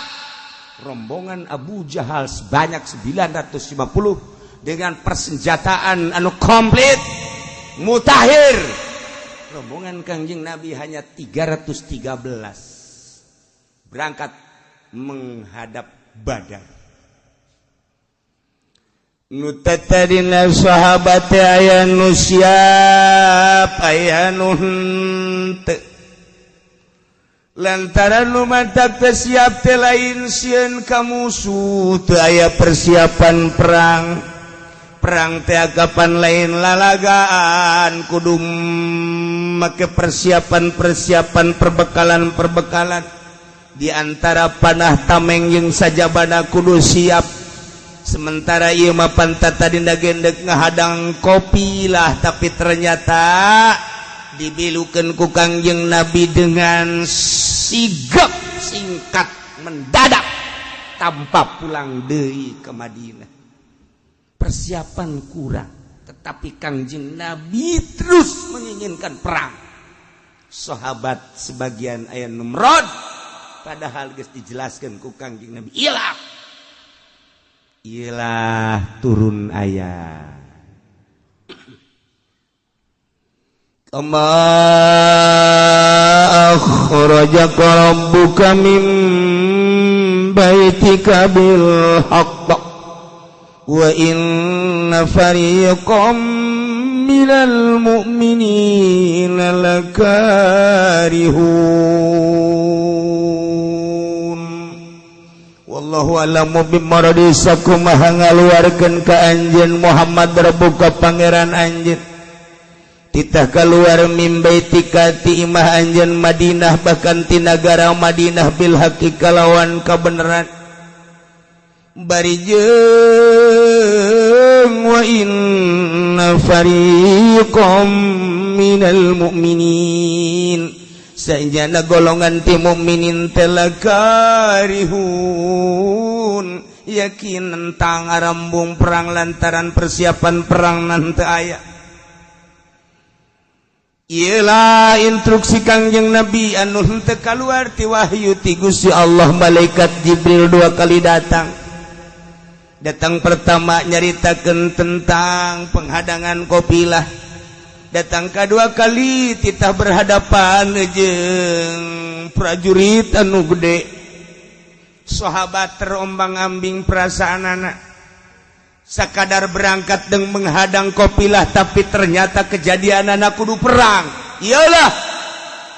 rombongan Abu Jahal sebanyak 950 dengan persenjataan anu komplit mutakhir, rombongan Kangjeng Nabi hanya 313 berangkat menghadap Badar. Nu tadina sahabat aya nu siap, aya nu henteu. Lantaran nu matak teu siap teh lain sieun ka musuh, teu aya persiapan perang. Perang teh kapan lain lalagaan, kudu make persiapan-persiapan, perbekalan-perbekalan. Di antara panah, tameng jeung sajabana kudu siap. Sementara ieu mah pantat tadi gendek ngahadang kafilah, tapi ternyata dibilukeun ku Kangjeng Nabi dengan sigap, singkat, mendadak, tanpa pulang deui ke Madinah. Persiapan kurang, tetapi Kangjeng Nabi terus menginginkan perang. Sahabat sebagian aya numrod, padahal geus dijelaskan ku Kangjeng Nabi. Iyalah, iyalah, turun ayat. Kama akhrajaka rabbuka min baitika bil haqq wa inna fariqam minal mu'minina lakarihun. Wallahu a'lamu bimaradi sakumaha ngaluarkeun ka anjeun Muhammad rabbuka pangeran anjeun, titah keluar min baitika ti imah anjeun Madinah, bahkan ti nagara Madinah, bil haqqi kalawan kabeneran. Bari jeung wa inna fariqam minal mu'minin, saenjana golongan ti mukminin teh, lakarihun, yakin tentang arambung perang lantaran persiapan perang nanti aya. Iyalah instruksi Kangjeng Nabi anu henteu kaluar ti wahyu ti Gusti Allah. Malaikat Jibril dua kali datang. Datang pertama nyaritakeun tentang penghadangan kafilah. Datang kedua kali titah berhadapan jeung prajurit anu gede. Sahabat terombang-ambing perasaan anak, sakadar berangkat dan menghadang kafilah, tapi ternyata kejadian anak kudu perang. Iyalah,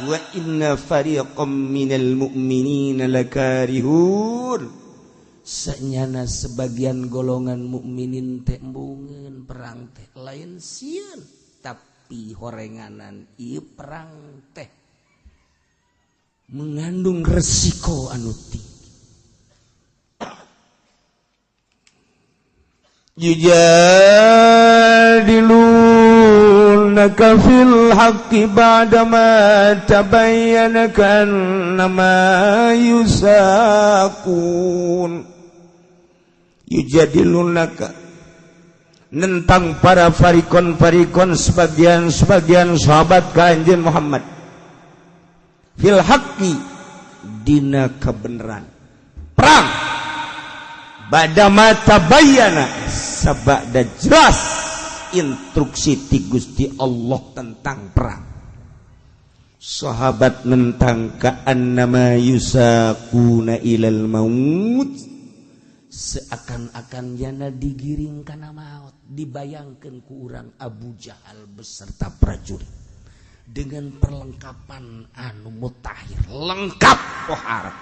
wa inna fariqam minal mu'minina lakarihun, sanyana sebagian golongan mukminin teh embungeun perang teh, lain sieun tapi horenganan ieu perang teh mengandung resiko anu tinggi. Yujadilunaka fil haqqi ba'dama tabayyana ka'annama yusaqun. Yujadilunaka, nentang para farikon-farikon, sebagian-sebagian sahabat ka anjeun Muhammad, fil haqqi dina kebenaran perang, ba'dama tabayyana sabada jelas instruksi ti Gusti Allah tentang perang. Sahabat nentang, ka'annama yusaquna ilal maut, seakan-akan jana digiring kana maut. Dibayangkan ku urang Abu Jahal beserta prajurit dengan perlengkapan anu mutakhir, lengkap pohara,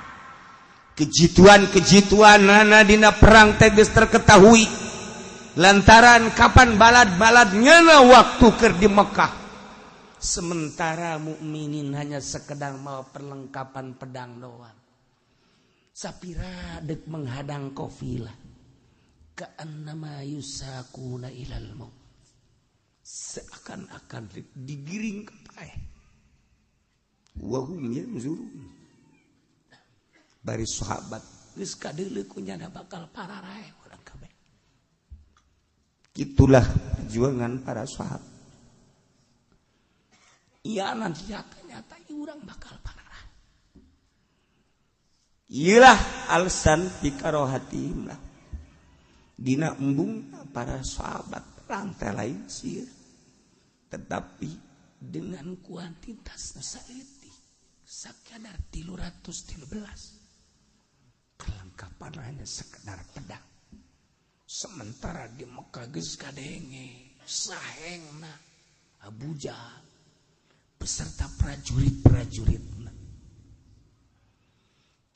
kejituan-kejituan nana dina perang teh geus terketahui lantaran kapan balad-baladnya waktu keur di Mekah. Sementara mukminin hanya sekedar mau perlengkapan pedang doang, sapira dek menghadang kafilah, ka'annama yusaquna ilal maut, seakan-akan digiring ke paeh, wahum yanzurun. Bari sahabat geus kadeuleu ku nyana bakal pararae urang kabeh. Itulah perjuangan para sahabat. Iya, nanti nyata-nyata urang bakal pararae. Iyalah alasan bikarohatihim lah dina embung para sahabat perang teh lain sieun, tetapi dengan kuantitas saeutik, sakadar 313, kelengkapan hanya sekedar pedang. Sementara di Mekah geus kadenge sahengna Abu Jahal beserta prajurit-prajuritna.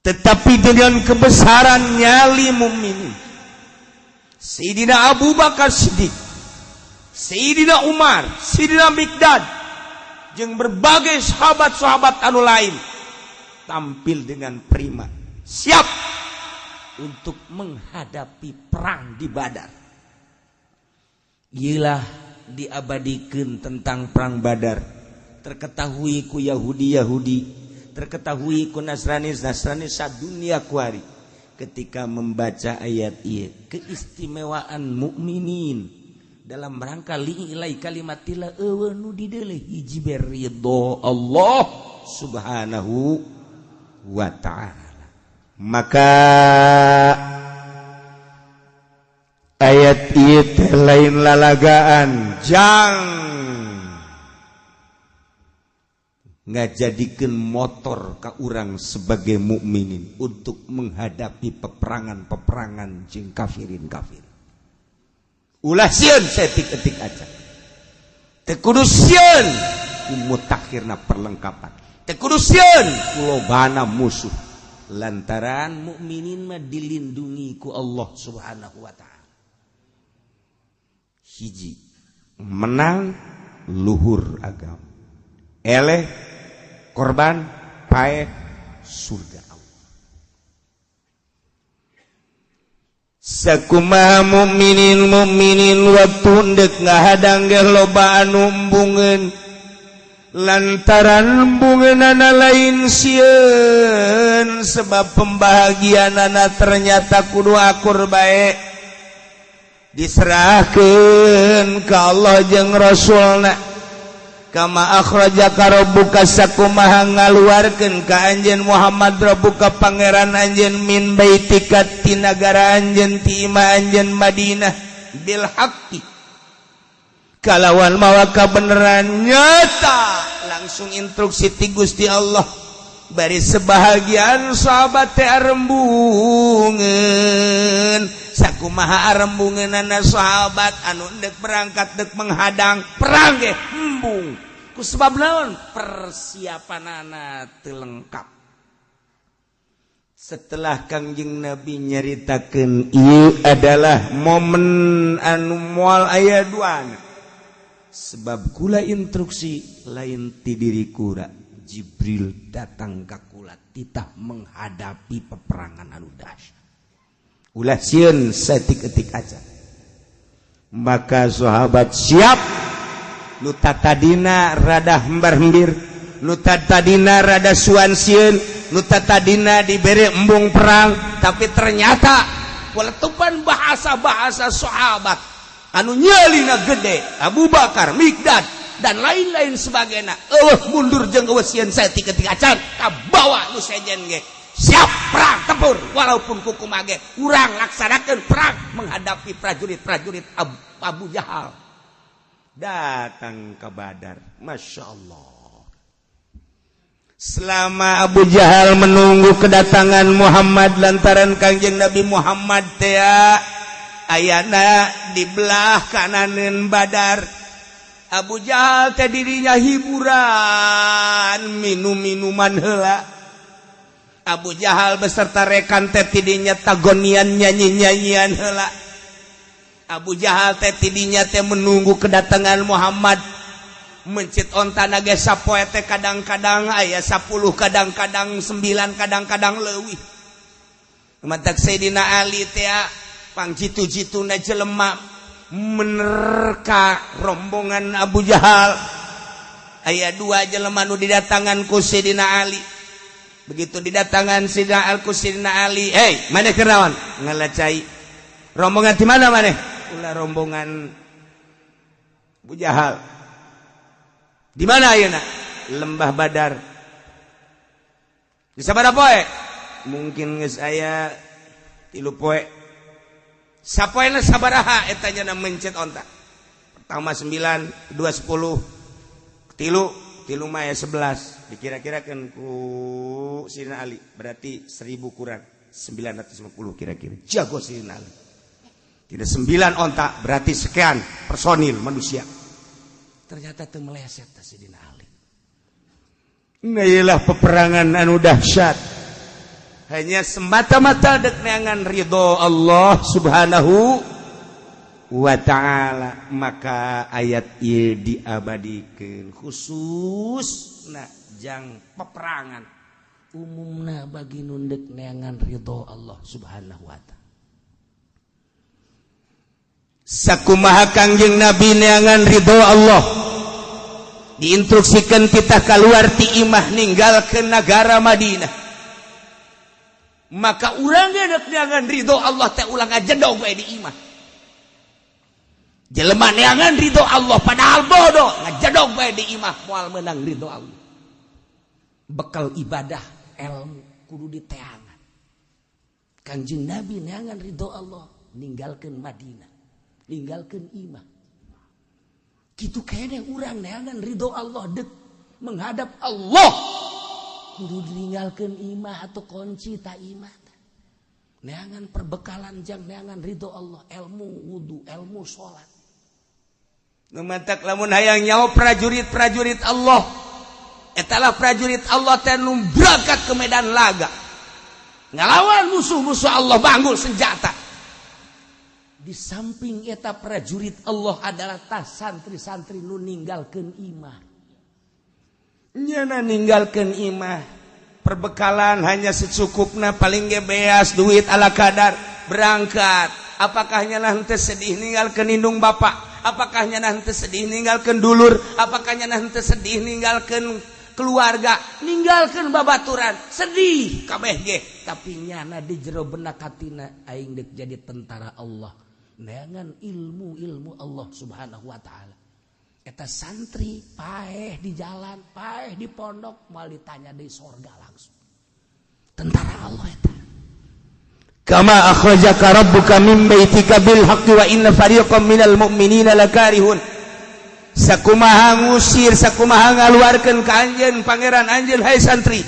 Tetapi dengan kebesaran nyali mukminin, Sayyidina Abu Bakar Siddiq, Sayyidina Umar, Sayyidina Miqdad, jeung berbagai sahabat-sahabat anu lain tampil dengan prima, siap untuk menghadapi perang di Badar. Iyalah diabadikan tentang perang Badar, terketahui ku Yahudi-Yahudi, terketahui ku Nasrani Nasrani sadunia kuari. Ketika membaca ayat ieu, keistimewaan mukminin dalam rangka li'ilai kalimatillah, euweuh nu dideuleu hiji ridho Allah Subhanahu wa Ta'ala. Maka ayat ieu teh lain lalagaan jang ngajadikeun motor ka urang sebagai mukminin untuk menghadapi peperangan-peperangan jeung kafirin kafir. Ulah sieun saeutik-eutik aja, teu kudu sieun ku mutakhirna perlengkapan, teu kudu sieun ku lobana musuh, lantaran mukminin mah dilindungi ku Allah Subhanahu wa Ta'ala. Hiji menang luhur agama, eleh korban, paeh surga Allah. Sakumaha mukminin mukminin waktu ndek ngahadang ge loba anu embungeun, lantaran embungeunana lain sieun sebab pembahagianana ternyata kudu akur bae, diserahkeun ka Allah jeung Rasulna. Kama akhrajaka rabbuka, sakumaha ngaluarkeun ka anjeun Muhammad rabbuka pangeran anjeun, min baitika ti nagara anjeun, ti imah anjeun Madinah, bil haqqi kalawan mawa kabeneran nyata. Langsung instruksi ti Gusti Allah, bari sebahagian sahabat teh arembungeun. Sakumaha arembungeunana sahabat anu ndek berangkat dek menghadang perang ge embung, ku sebab naon? Persiapanana teu lengkap. Setelah Kangjeng Nabi nyaritakeun ieu adalah momen anu moal aya duana, sebab kula instruksi lain ti diri kula, Jibril datang ka kula titah menghadapi peperangan anu dahsyat. Ulah sieun saeutik-eutik aja. Maka sahabat siap, nu tatadina rada hembar-hembir, nu tatadina rada suan sieun, nu tatadina dibere embung perang, tapi ternyata letupan bahasa-bahasa sahabat anu nyalina gede, Abu Bakar, Miqdad, dan lain-lain sebagainya, euweuh mundur jeung euweuh sieun saeutik-eutik acan, kabawa nu sejen ge siap perang tempur walaupun kukumaha ge urang laksanakeun perang menghadapi prajurit-prajurit Abu Jahal. Datang ke Badar, Masya Allah. Selama Abu Jahal menunggu kedatangan Muhammad, lantaran Kangjeng Nabi Muhammad teh ayana di belah kananeun Badar, Abu Jahal teh dirinya hiburan minum-minuman heula. Abu Jahal beserta rekan teh tidinya tagonian nyanyi-nyanyian heula. Abu Jahal teh tidinya teh menunggu kedatangan Muhammad, mencit onta ge sapoe teh kadang-kadang aya 10, kadang-kadang 9, kadang-kadang leuwih. Matak Sayyidina Ali teh pang jitu-jituna jelema menerka rombongan Abu Jahal. Aya dua jelema nu didatangan ku Sayyidina Ali. Begitu didatangan Sayyidina Al ku Sayyidina Ali, "Hei, maneh keur naon?" "Ngalacai." "Rombongan di mana maneh?" "Ulah rombongan Abu Jahal." "Di mana ayeuna?" "Lembah Badar." "Di sabaraha poe?" "Mungkin geus aya 3 poe." "Sapoena sabaraha eta nya mencet onta?" "Pertama 9, 2 10, tilu, tilu mah ya 11." Dikira-kirakan ku Sayyidina Ali berarti 1000 kurang 950 kira-kira. Jago Sayyidina Ali. Tidak 9 onta berarti sekian personil manusia. Ternyata teu meleset Sayyidina Ali. Nah, iyalah peperangan anu dahsyat.
Hanya semata-mata dek neangan ridho Allah Subhanahu wa ta'ala. Maka ayat ieu diabadikeun khusus na jang peperangan, umumna bagi nu dek neangan ridho Allah Subhanahu wa ta'ala. Sakumaha Kangjeng Nabi neangan ridho Allah, diinstruksikan kita keluar ti imah, ninggalkeun negara Madinah, maka urang ge dek neangan ridho Allah teh ulah ngajedog we di imah. Jelema neangan ridho Allah padahal bodoh, ngajedog we di imah, moal menang ridho Allah. Bekal ibadah ilmu kudu diteangan. Kanjeng Nabi neangan ridho Allah, ninggalkeun Madinah, ninggalkeun imah. Kitu keneh urang neangan ridho Allah, dek menghadap Allah, kudu ditinggalkeun imah atau kunci tak imah. Neangan perbekalan jang neangan ridho Allah, ilmu wudu, ilmu salat. Nu matak lamun hayang nyaho prajurit-prajurit Allah, etalah prajurit Allah teh nu berangkat ke medan laga ngalawan musuh-musuh Allah, banggul senjata. Di samping eta prajurit Allah adalah tas santri-santri nu ninggalkeun imah. Nyana ninggalkeun imah, perbekalan hanya secukupna, paling ge beas duit ala kadar, berangkat. Apakah nyana henteu sedih ninggalkeun indung bapak? Apakah nyana henteu sedih ninggalkeun dulur? Apakah nyana henteu sedih ninggalkeun keluarga, ninggalkeun babaturan? Sedih kabeh ge, tapi nyana di jero benak hatina, aing dek jadi tentara Allah, neangan ilmu-ilmu Allah Subhanahu wa ta'ala. Eta santri paeh di jalan, paeh di pondok, moal ditanya di sorga langsung. Tentara Allah eta. Kama akhrajaka rabbuka min baitika bil haqqi wa inna fariqam minal mu'minina lakarihun. Sakumaha ngusir, sakumaha ngaluarkeun ka anjeun pangeran anjeun, hai santri,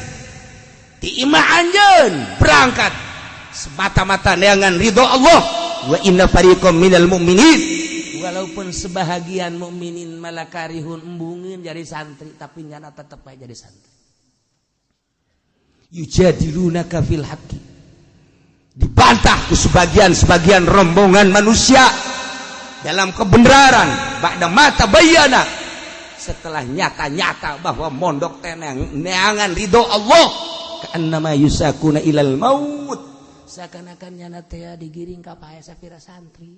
ti imah anjeun berangkat semata-mata neangan ridho Allah. Wa inna fariqam minal mu'minin, walaupun sebahagian mukminin malakarihun, embungeun jadi santri, tapi nyana tetep aja jadi santri. Yujadilunaka fil haqqi, dibantah ku sebagian-sebagian rombongan manusia dalam kebenaran, ba'da ma tabayyana, setelah nyata-nyata bahwa mondok teh neangan ridho Allah. Ka'annama yusakuna ilal maut, seakan-akan nyana teh digiring ka paeh. Sapira santri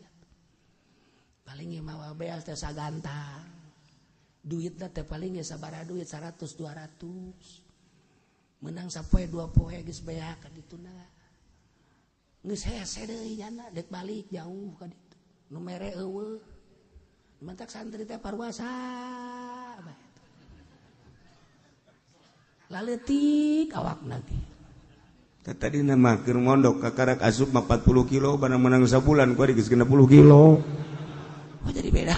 paling ge mawa beas teh sagantang, duitna teh paling ge sabaraha duit, 100 200, menang sapoe dua poe geus beak ka dituna, geus hese deui nyana dek balik jauh ka ditu, nu mere eueuh. Mantak santri teh parwasa bae, laleutik awakna ge.
Tadi nama keur mondok kakarak asup mah 40 kilo, barang menang sabulan kuari geus 60 kilo.
Oh, jadi beda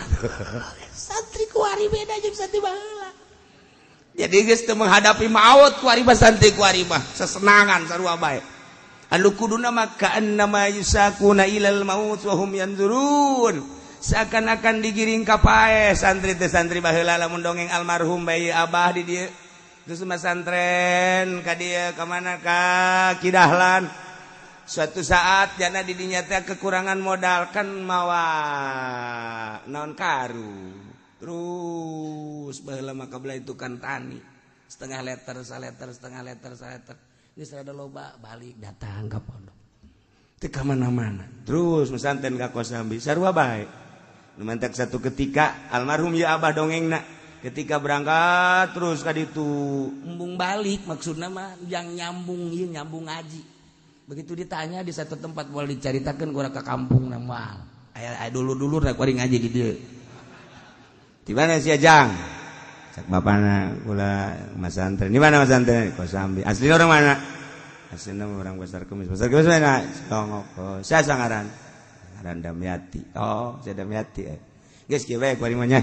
santri kuari, beda jeung santri baheula.
Jadi geus teu menghadapi maut kuari mah, santri kuari mah sesenangan sarua bae. Anu kuduna mah ka'annama yusakuna ilal maut wa hum yanzurun, seakan-akan digiring ka paeh santri teh. Santri baheula lamun dongeng almarhum bayi abah di dieu, terus masantren ka dieu, ka mana, ka Kidahlan, suatu saat jana di dinya teh kekurangan modal kan, mawa naon, karung. Terus baheula mah kabelah itu kan tani, setengah liter, saliter, setengah liter, saliter, geus rada loba, balik datang ka pondok, teu ka mana-mana. Terus mesanten ka Kosambi sarua bae. Nu mantak satu ketika almarhum ya abah dongengna, ketika berangkat terus ka ditu
embung balik, maksudna mah yang nyambung ieu, nyambung ngaji. Begitu ditanya di satu tempat, boleh diceritakan gua ke kampung na moal aya aya dulu-dulu rek kuari ngaji di dieu.
Di mana sih Jang? Cak bapana, kula masantren. Di mana masantren? Kosambi. Asli orang mana? Aslinya orang Pasar Kemis. Pasar Kemis mana? Songok. Oh, saya sangaran. Ngaran Damiati. Oh, saya Damiati. Eh. Geus kieu bae kuari mah nya.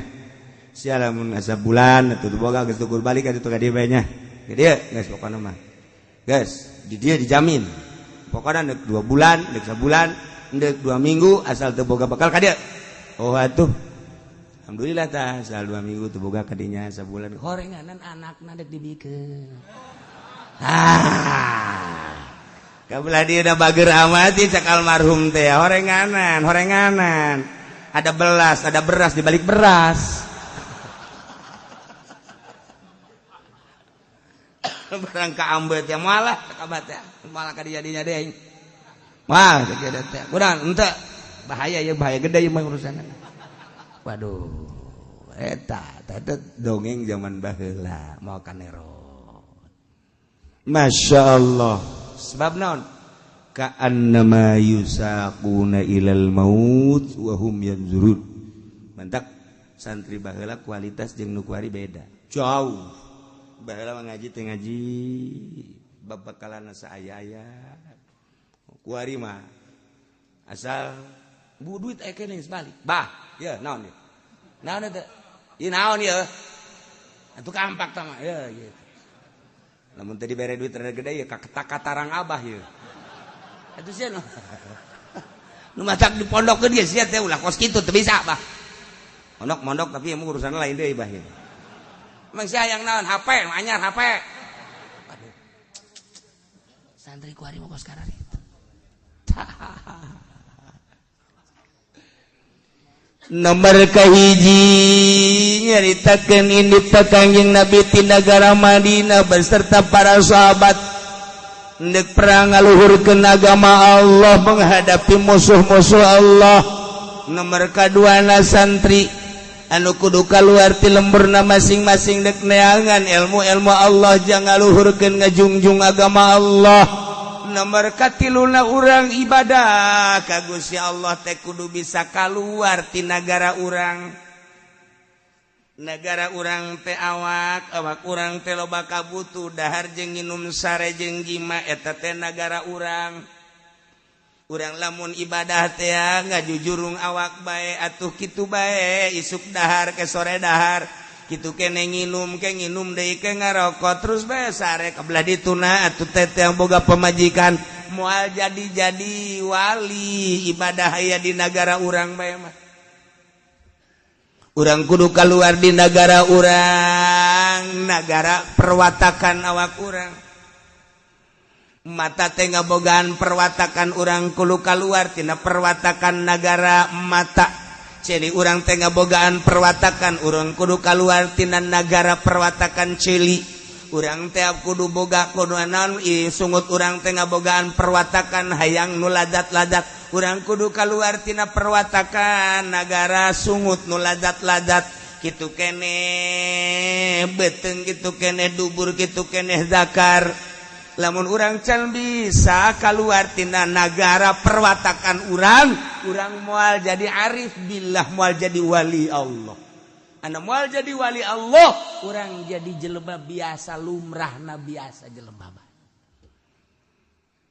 Sia lamun asa bulan atuh boga geus tukur balik atuh ka dieu bae nya. Ka dieu geus pokona mah. Geus, di dieu dijamin. Pokona deuk 2 bulan, deuk sabulan, deuk 2 minggu, asal teu boga bekal ka dieu. Oh atuh. Alhamdulillah tah, asal 2 minggu teu boga kadinya, sabulan.
Horenganan anakna dek dibikeun. Ah.
Kabelah dia udah bager amat cak almarhum teh horenganan, horenganan. Ada belas, ada beras di balik beras. Barang ka ambet ya malah kabat ya. Malah ka dijadinya deui. Wah, teh teh. Kurang henteu bahaya ya, bahaya gede ieu mah urusanna. Waduh, eta teh dongeng zaman baheula moal kanero. Masya Allah. Sebab naon? Ka'annama yusaquna ilal maut wa hum yanzurun. Mantak santri baheula kualitas jeung nu kuari beda. Jauh. Baheula mah ngaji teh ngaji babakalan saaya-aya. Kuari mah asal bu duit aya keneh geus balik. Bah, ye naon ieu? Naon eta? Ieu naon ieu? Atuh kampak tah mah ye gitu. Lamun teu dibere duit rada gede ya kaketak katarang abah ye. Atuh sia nu matak di pondokkeun ge sia teh ulah kos kitu teu bisa bah. Mondok-mondok tapi emang urusanna lain deui bah ye. Emang sia hayang naon HP, nu anyar HP. Aduh. Santri ku ari mah kos kararitu.
Nomor kahiji nyaritakeun indit Kangjeng Nabi ti nagara Madinah beserta para sahabat ndek perang ngaluhurkeun agama Allah menghadapi musuh-musuh Allah. Nomor kaduana santri anu kudu kaluar ti lemburna masing-masing dek neangan ilmu-ilmu Allah jang ngaluhurkeun ngajungjung agama Allah. Nomor katiluna urang ibadah ka Gusti Allah teh kudu bisa kaluar ti nagara urang. Nagara urang teh awak, awak urang teh loba kabutuh dahar jeung nginum sare jeung jima eta teh nagara urang. Urang lamun ibadah teh ngajujurung awak bae atuh kitu bae isuk dahar ke sore dahar. Kitu kene nginum ke nginum deui ke ngarokok terus bae sare kabelah dituna atuh teh yang boga pamajikan moal jadi-jadi wali ibadah aya di nagara urang bae mah. Urang kudu kaluar di nagara urang, nagara perwatakan awak urang. Mata teh ngabogaan perwatakan urang kudu kaluar tina perwatakan nagara mata. Celi urang teh ngabogaan perwatakan urang kudu kaluar tina nagara perwatakan celi. Urang teh kudu boga kudu naon sungut urang teh ngabogaan perwatakan hayang nu ladat-ladat. Urang kudu kaluar tina perwatakan nagara sungut nu ladat-ladat. Kitu keneh beuteung, kitu keneh dubur, kitu keneh zakar. Lamun urang can bisa kaluar tina nagara perwatakan urang, urang moal jadi arif billah, moal jadi wali Allah. Anu moal jadi wali Allah, urang jadi jelema biasa lumrahna biasa jelema.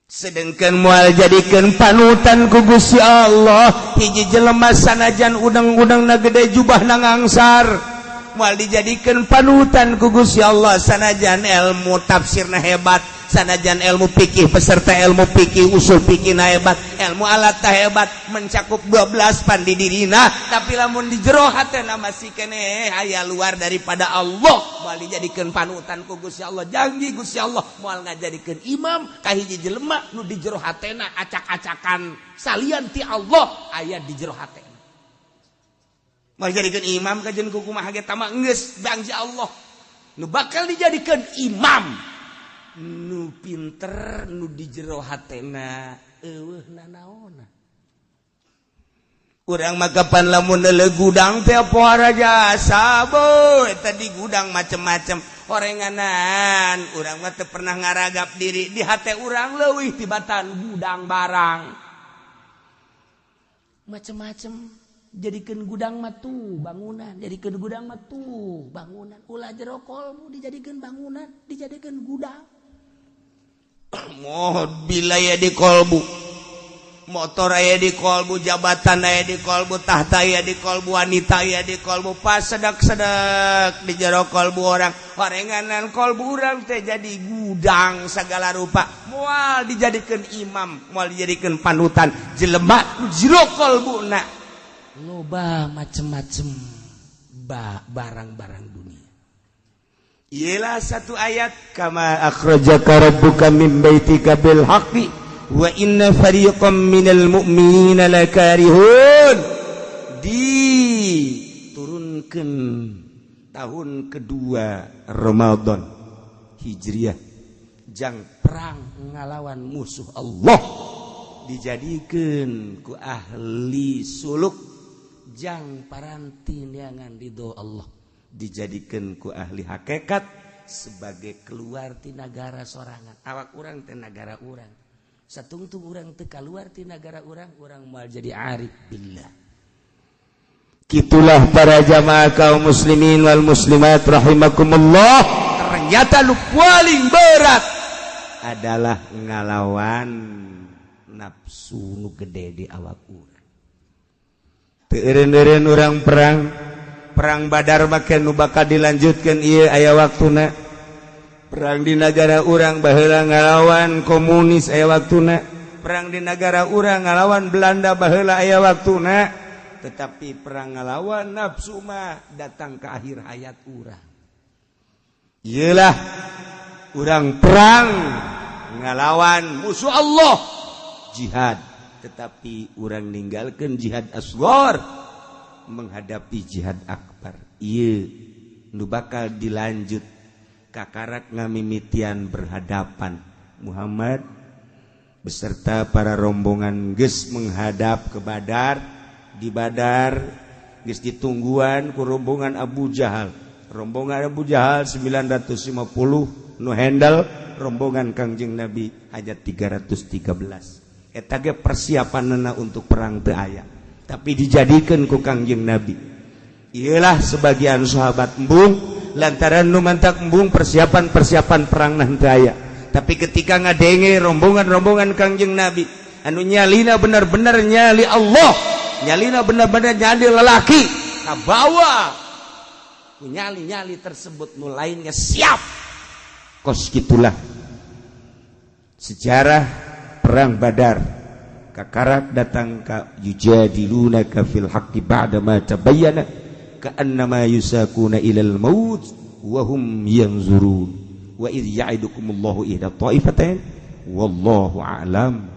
Sedengkeun moal jadikeun panutan ku Gusti Allah, hiji jelema sanajan udang-udangna gede jubahna ngangsar. Moal dijadikeun panutan ku Gusti Allah sanajan ilmu tafsirna hebat, sanajan ilmu fikih peserta ilmu fikih usul fikih na hebat, ilmu alat hebat, mencakup 12 pan di dirina, tapi lamun di jero hatena masih keneh aya luar daripada Allah, moal dijadikeun panutan ku Gusti Allah. Janji Gusti Allah moal ngajadikeun imam ka hiji jelema nu di jero hatena acak-acakan salian ti Allah aya di jero hatena. Moal dijadikeun imam kajen ku kumaha ge tama geus janji Allah nu bakal dijadikeun imam nu pinter nu di jero hatena eueuh nanaona. Urang mah kapan lamun leuleuh gudang teh pohara jasa beuh eta di gudang macem-macem horenganan. Urang mah teu pernah ngaragap diri di hate urang leuwih tibatan gudang barang
macem-macem. Jadikeun gudang mah tuh bangunan, jadikeun gudang mah tuh bangunan. Ulah jero kolmu dijadikeun bangunan, dijadikeun gudang.
Mobil aya di kolbu, motor aya di kolbu, jabatan aya di kolbu, tahta aya di kolbu, wanita aya di kolbu, pas sedak-sedak di jero kolbu orang. Horenganan kolbu urang teh jadi gudang segala rupa. Moal dijadikeun imam, moal dijadikeun panutan jelema jero kolbuna.
Loba macem-macem barang-barang dunia.
Ialah satu ayat kama akhrajaka rabbuka min baitika bil haqqi Wa inna fariqam minal mu'minina lakarihun. Diturunkan tahun kedua Ramadan Hijriah, jang perang ngalawan musuh Allah, dijadikan ku ahli suluk jang paranti neangan ridho Allah, dijadikan ku ahli hakikat sebagai keluar ti nagara sorangan. Awak urang teh nagara urang, satungtung urang teu kaluar ti nagara urang, urang moal jadi arif billah. Kitulah para jamaah kaum muslimin wal muslimat rahimakumullah. Ternyata lu paling berat adalah ngalawan nafsu nu gede di awak urang. Teu eureun-eureun urang perang, perang Badar make nu bakal dilanjutkeun ieu aya waktuna. Perang di negara urang baheula ngalawan komunis aya waktuna. Perang di negara urang ngalawan Belanda baheula aya waktuna. Tetapi perang ngalawan nafsu mah datang ke akhir hayat urang. Iyalah urang perang ngalawan musuh Allah, jihad, tetapi urang ninggalkan jihad asghar menghadapi jihad akbar. Ieu nu bakal dilanjut kakarak ngamimitian berhadapan Muhammad beserta para rombongan geus menghadap ke Badar. Di Badar geus ditungguan ku rombongan Abu Jahal. Rombongan Abu Jahal 950 nu handle, rombongan Kangjeng Nabi hanya 313. Eta ge persiapanna untuk perang teu aya, tapi dijadikan ku Kangjeng Nabi. Iyalah sebagian sahabat embung lantaran nu mantak embung persiapan-persiapan perang nah teu aya. Tapi ketika ngadenge rombongan-rombongan Kangjeng Nabi anu nyalina benar-benar nyali Allah, nyalina benar-benar nyali lelaki, kabawa ku nyali-nyali tersebut nu lainnya siap. Kos gitulah sejarah perang Badar. Kakarak datang ka yujadilunaka fil haqqi ba'da ma tabayyana ka'annama yusakuna ilal maut wa hum yanzurun wa idh ya'idukumullahu ihda ta'ifatain wallahu a'lam.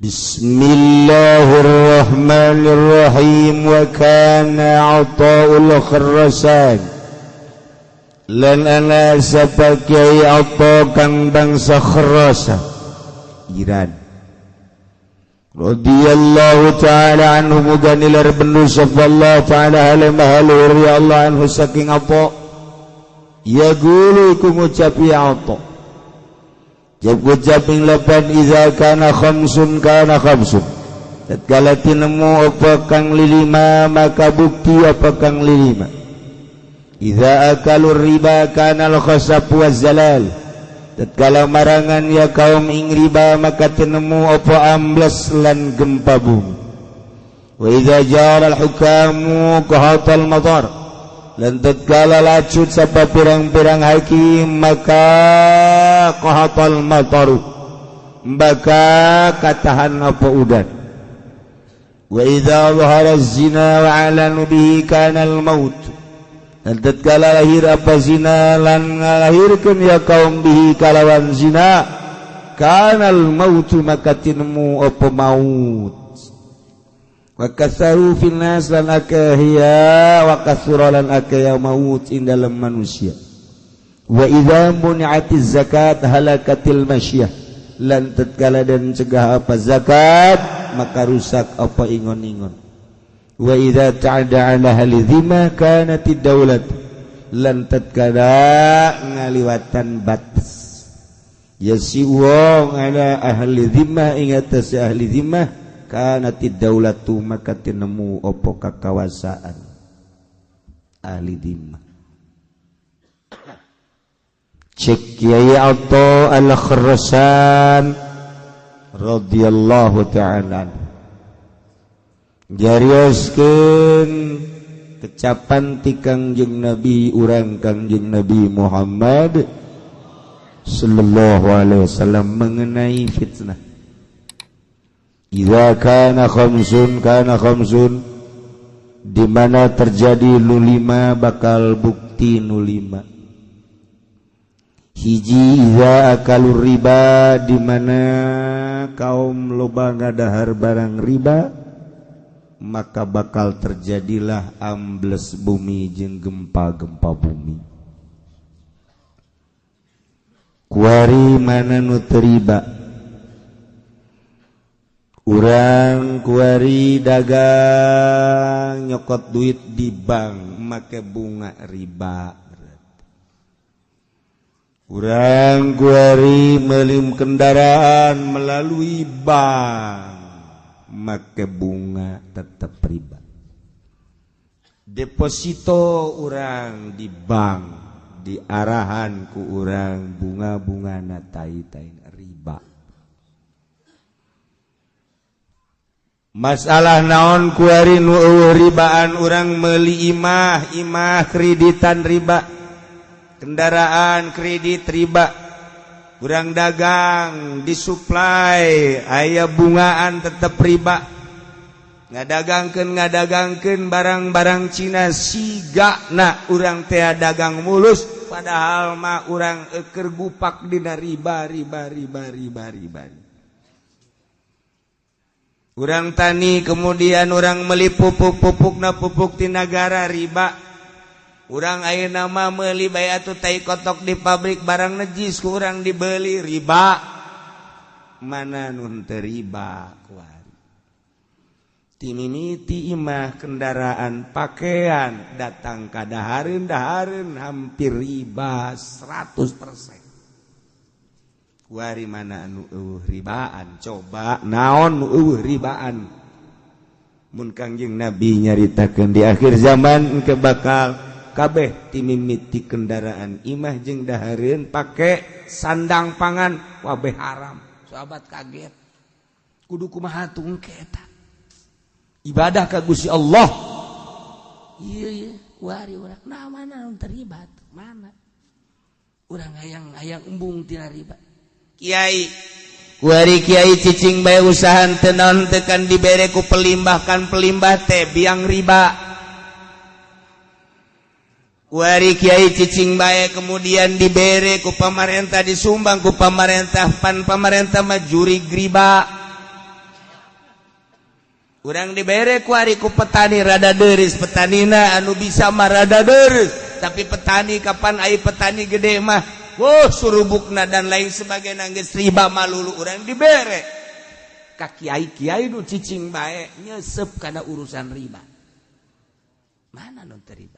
Bismillahirrahmanirrahim. Wa kana Athaul Khurasan lan ana sapa Kyai Atha kang bangsa Khurasan Iran radhiyallahu ta'ala anhu, muga nilar bendu sapa Allah ta'ala halimah luhur ya Allah anhu saking Atha. Ya gulu iku ngucap ya Atha jab ing lapan iza kana khamsun kana khamsun. Tatkala tinemu apa kang lilima maka bukti apa kang lilima. Iza akalur riba kana al khasab waz zalal. Tatkala marangan ya kaum ing riba maka tinemu apa ambles lan gempa bumi. Wa iza jara al hukamu qahatal matar. Lan tatkala lacut sapa pirang-pirang hakim maka qahatal mataru maka katahan apa udan. Wa idza zahara zina wa alanu bihi kana al maut. Dan tatkala lahir apa zina lan ngalahirkeun ya kaum bihi kalawan zina kana al maut maka tinemu apa maut. Wa kasaru fil nas lan akhiya wa kasura lan akhiya maut ing dalam manusia. Wa idza muni'atiz zakat halakatil masyiyah. Lan tatkala dan cegah apa zakat maka rusak apa ingon-ingon. Wa idza ta'ada ala ahli dhimma kanatid daulat. Lan tatkala ngaliwatan batas ya si wong ala ahli dhimmah ing atas ahli dhimmah kanatid daulatu maka tinemu apa kakawasaan ahli dhimmah. Cek Kiai Atha Al-Khurasan radhiyallahu ta'ala jarioskeun kecapan ti Kangjeng Nabi urang Kangjeng Nabi Muhammad sallallahu alaihi wasallam mengenai fitnah. Idza kana khamsun kana khamsun, di mana terjadi nu lima bakal bukti nu lima.
Hiji, iza akalur riba, di mana kaum loba ngadahar barang riba, maka bakal terjadilah ambles bumi jeung gempa-gempa bumi. Kuari mana nu teu riba? Urang kuari dagang, nyokot duit di bank make bunga riba. Urang kuari meuli kendaraan melalui bank make bunga tetap riba. Deposito urang di bank diarahan ku urang bunga-bunga na tai-tai riba. Masalah naon kuari nu eueuh ribaan? Urang meuli imah, imah kreditan riba, kendaraan kredit riba, urang dagang disuplai aya bungaan tetep riba, ngadagangkeun barang-barang Cina sigana urang teh dagang mulus, padahal mah urang keur gupak dina riba riba riba riba riba. Urang tani kemudian urang meuli pupuk-pupukna pupuk ti nagara riba. Urang ayeuna mah meuli bae atuh tai kotok di pabrik barang najis ku urang dibeli riba. Mana nu teu riba kuari? Timimiti imah, kendaraan, pakaian datang ka dahareun-dahareun hampir riba 100%. Kuari mana anu eueuh ribaan? Coba naon nu eueuh ribaan? Mun Kangjeng Nabi nyaritakeun di akhir zaman engke bakal kabeh timimiti kendaraan, imah jeung dahareun, pake sandang pangan wabeh haram. Sahabat kaget, kudu kumaha tungke eta ibadah ka Gusti Allah? Ieu ieu kuari urang nah mana nu terlibat, mana urang hayang hayang embung tina riba. Kiai kuari kiai cicing bae usahan teu naon teu kan dibere ku pelimbah, kan pelimbah teh biang riba. Kuari kiai cicing bae kemudian dibere ku pamarentah, disumbang ku pamarentah, pan pamarentah mah jurig riba. Urang dibere kuari ku petani rada deris, petanina anu bisa mah rada deris, tapi petani kapan ai petani gede mah wuh surubukna dan lain sebagainya geus riba malulu. Urang dibere ka kiai-kiai nu cicing bae nyesep kana urusan riba. Mana nu teu riba?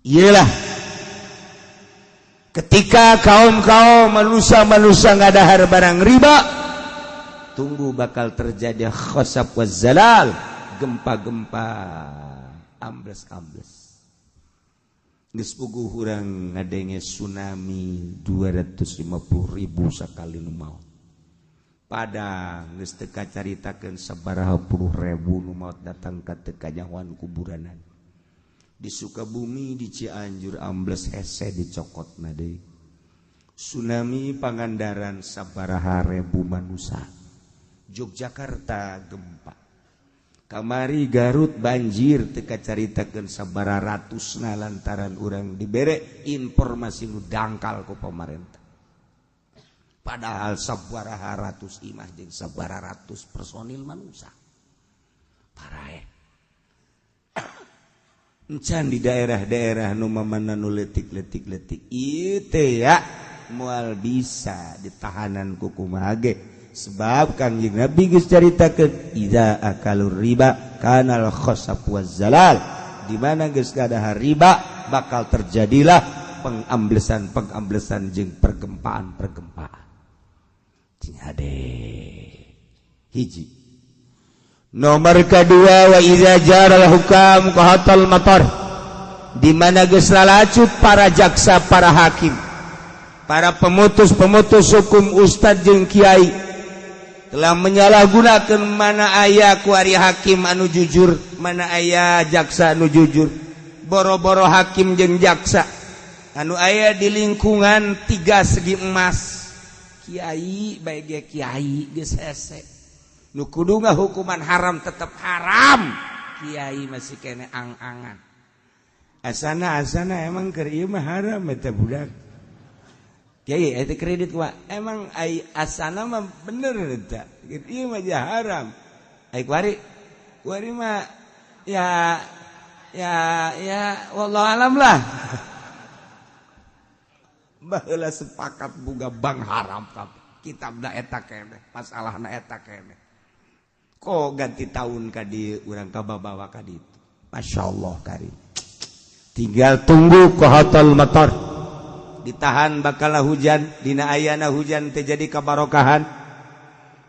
Iyalah ketika kaum-kaum manusia-manusia ngadahar barang riba, tunggu bakal terjadi khosab wa zalal, gempa-gempa, ambles-ambles. Geus puguh urang ngadenge tsunami 250.000 sakali nu maot. Padang geus teu kacaritakeun sabaraha puluh ribu nu maot datang ka teu kanyahoan kuburanan. Di Sukabumi, di Cianjur ambles hese dicokotna deui. Tsunami Pangandaran sabaraha ribu manusia. Yogyakarta gempa. Kamari Garut banjir teu kacaritakeun sabaraha ratusna lantaran urang dibere informasi nu dangkal ku pamarentah. Padahal sabaraha ratus imah jeung sabaraha ratus personil manusia. Paraeh. Encan di daerah-daerah nu mamana nu leutik-leutik-leutik ieu teh ya moal bisa ditahanan ku kumaha ge, sebab Kangjeng Nabi geus caritakeun idza akalur riba kanal khasab waz zalal, di mana geus kadahar riba bakal terjadilah pengamblesan-pengamblesan jeung pergempaan-pergempaan. Cing hade. Hiji. Nomor kedua, wa idza jaral hukam qahatal matar, di mana geus lalacut para jaksa, para hakim, para pemutus-pemutus hukum, ustad jeung kiai telah menyalahgunakan. Mana aya kuari hakim anu jujur, mana aya jaksa anu jujur? Boro-boro hakim jeung jaksa anu aya di lingkungan tiga segi emas, kiai bae ge kiai geus hese. Nu kudu hukuman haram tetep haram, kiai masih kene ang-angan. Asana asana emang keur ieu mah haram eta budak. Kiai eta kredit kumaha? Emang ai asana mah bener eta. Ieu mah haram. Ai kuari kuari mah ya ya ya wallahu alam lah. Baheula sepakat boga bank haram kabeh. Kitabna eta keneh, masalahna eta keneh. Kok ganti tahun ka dieu urang kababawa ka ditu. Masyaallah karim. Tinggal tunggu kohotul motor. Ditahan bakal hujan, dina ayana hujan teh jadi kabarokahan.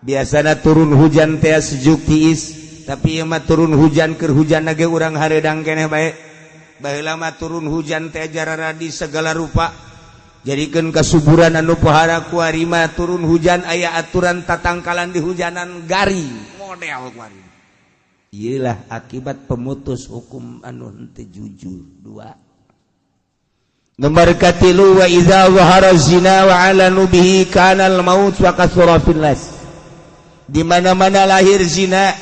Biasana turun hujan teh sejuk tiis, tapi ieu mah turun hujan keur hujan ge urang hareudang keneh bae. Baheula mah turun hujan teh jararadi segala rupa. Jadikeun kasuburan anu pohara kuari mah turun hujan aya aturan tatangkalan di hujanan garing model kuari. Iyalah akibat pemutus hukum anu henteu jujur. Dua.
Nomor katilu, wa idza zahara zina wa alanu bihi kana al maut wa kathura fil nas. Di mana-mana lahir zina,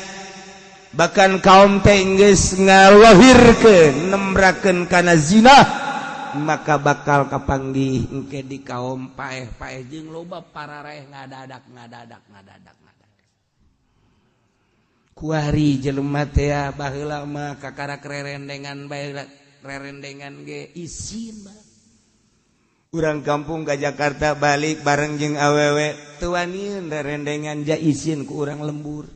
bahkan kaum teh geus ngalahirkeun nembrakeun kana zina, maka bakal kapanggih engke di kaum paeh-paeh jeung loba parareh ngadadak ngadadak ngadadak ngadadak.
Kuari jelema teh baheula mah kakarak rerendengan bae, rerendengan ge isin mah.
Urang kampung ke Jakarta balik bareng jeung awewe teu wanieun rerendengan, ja isin ku urang lembur.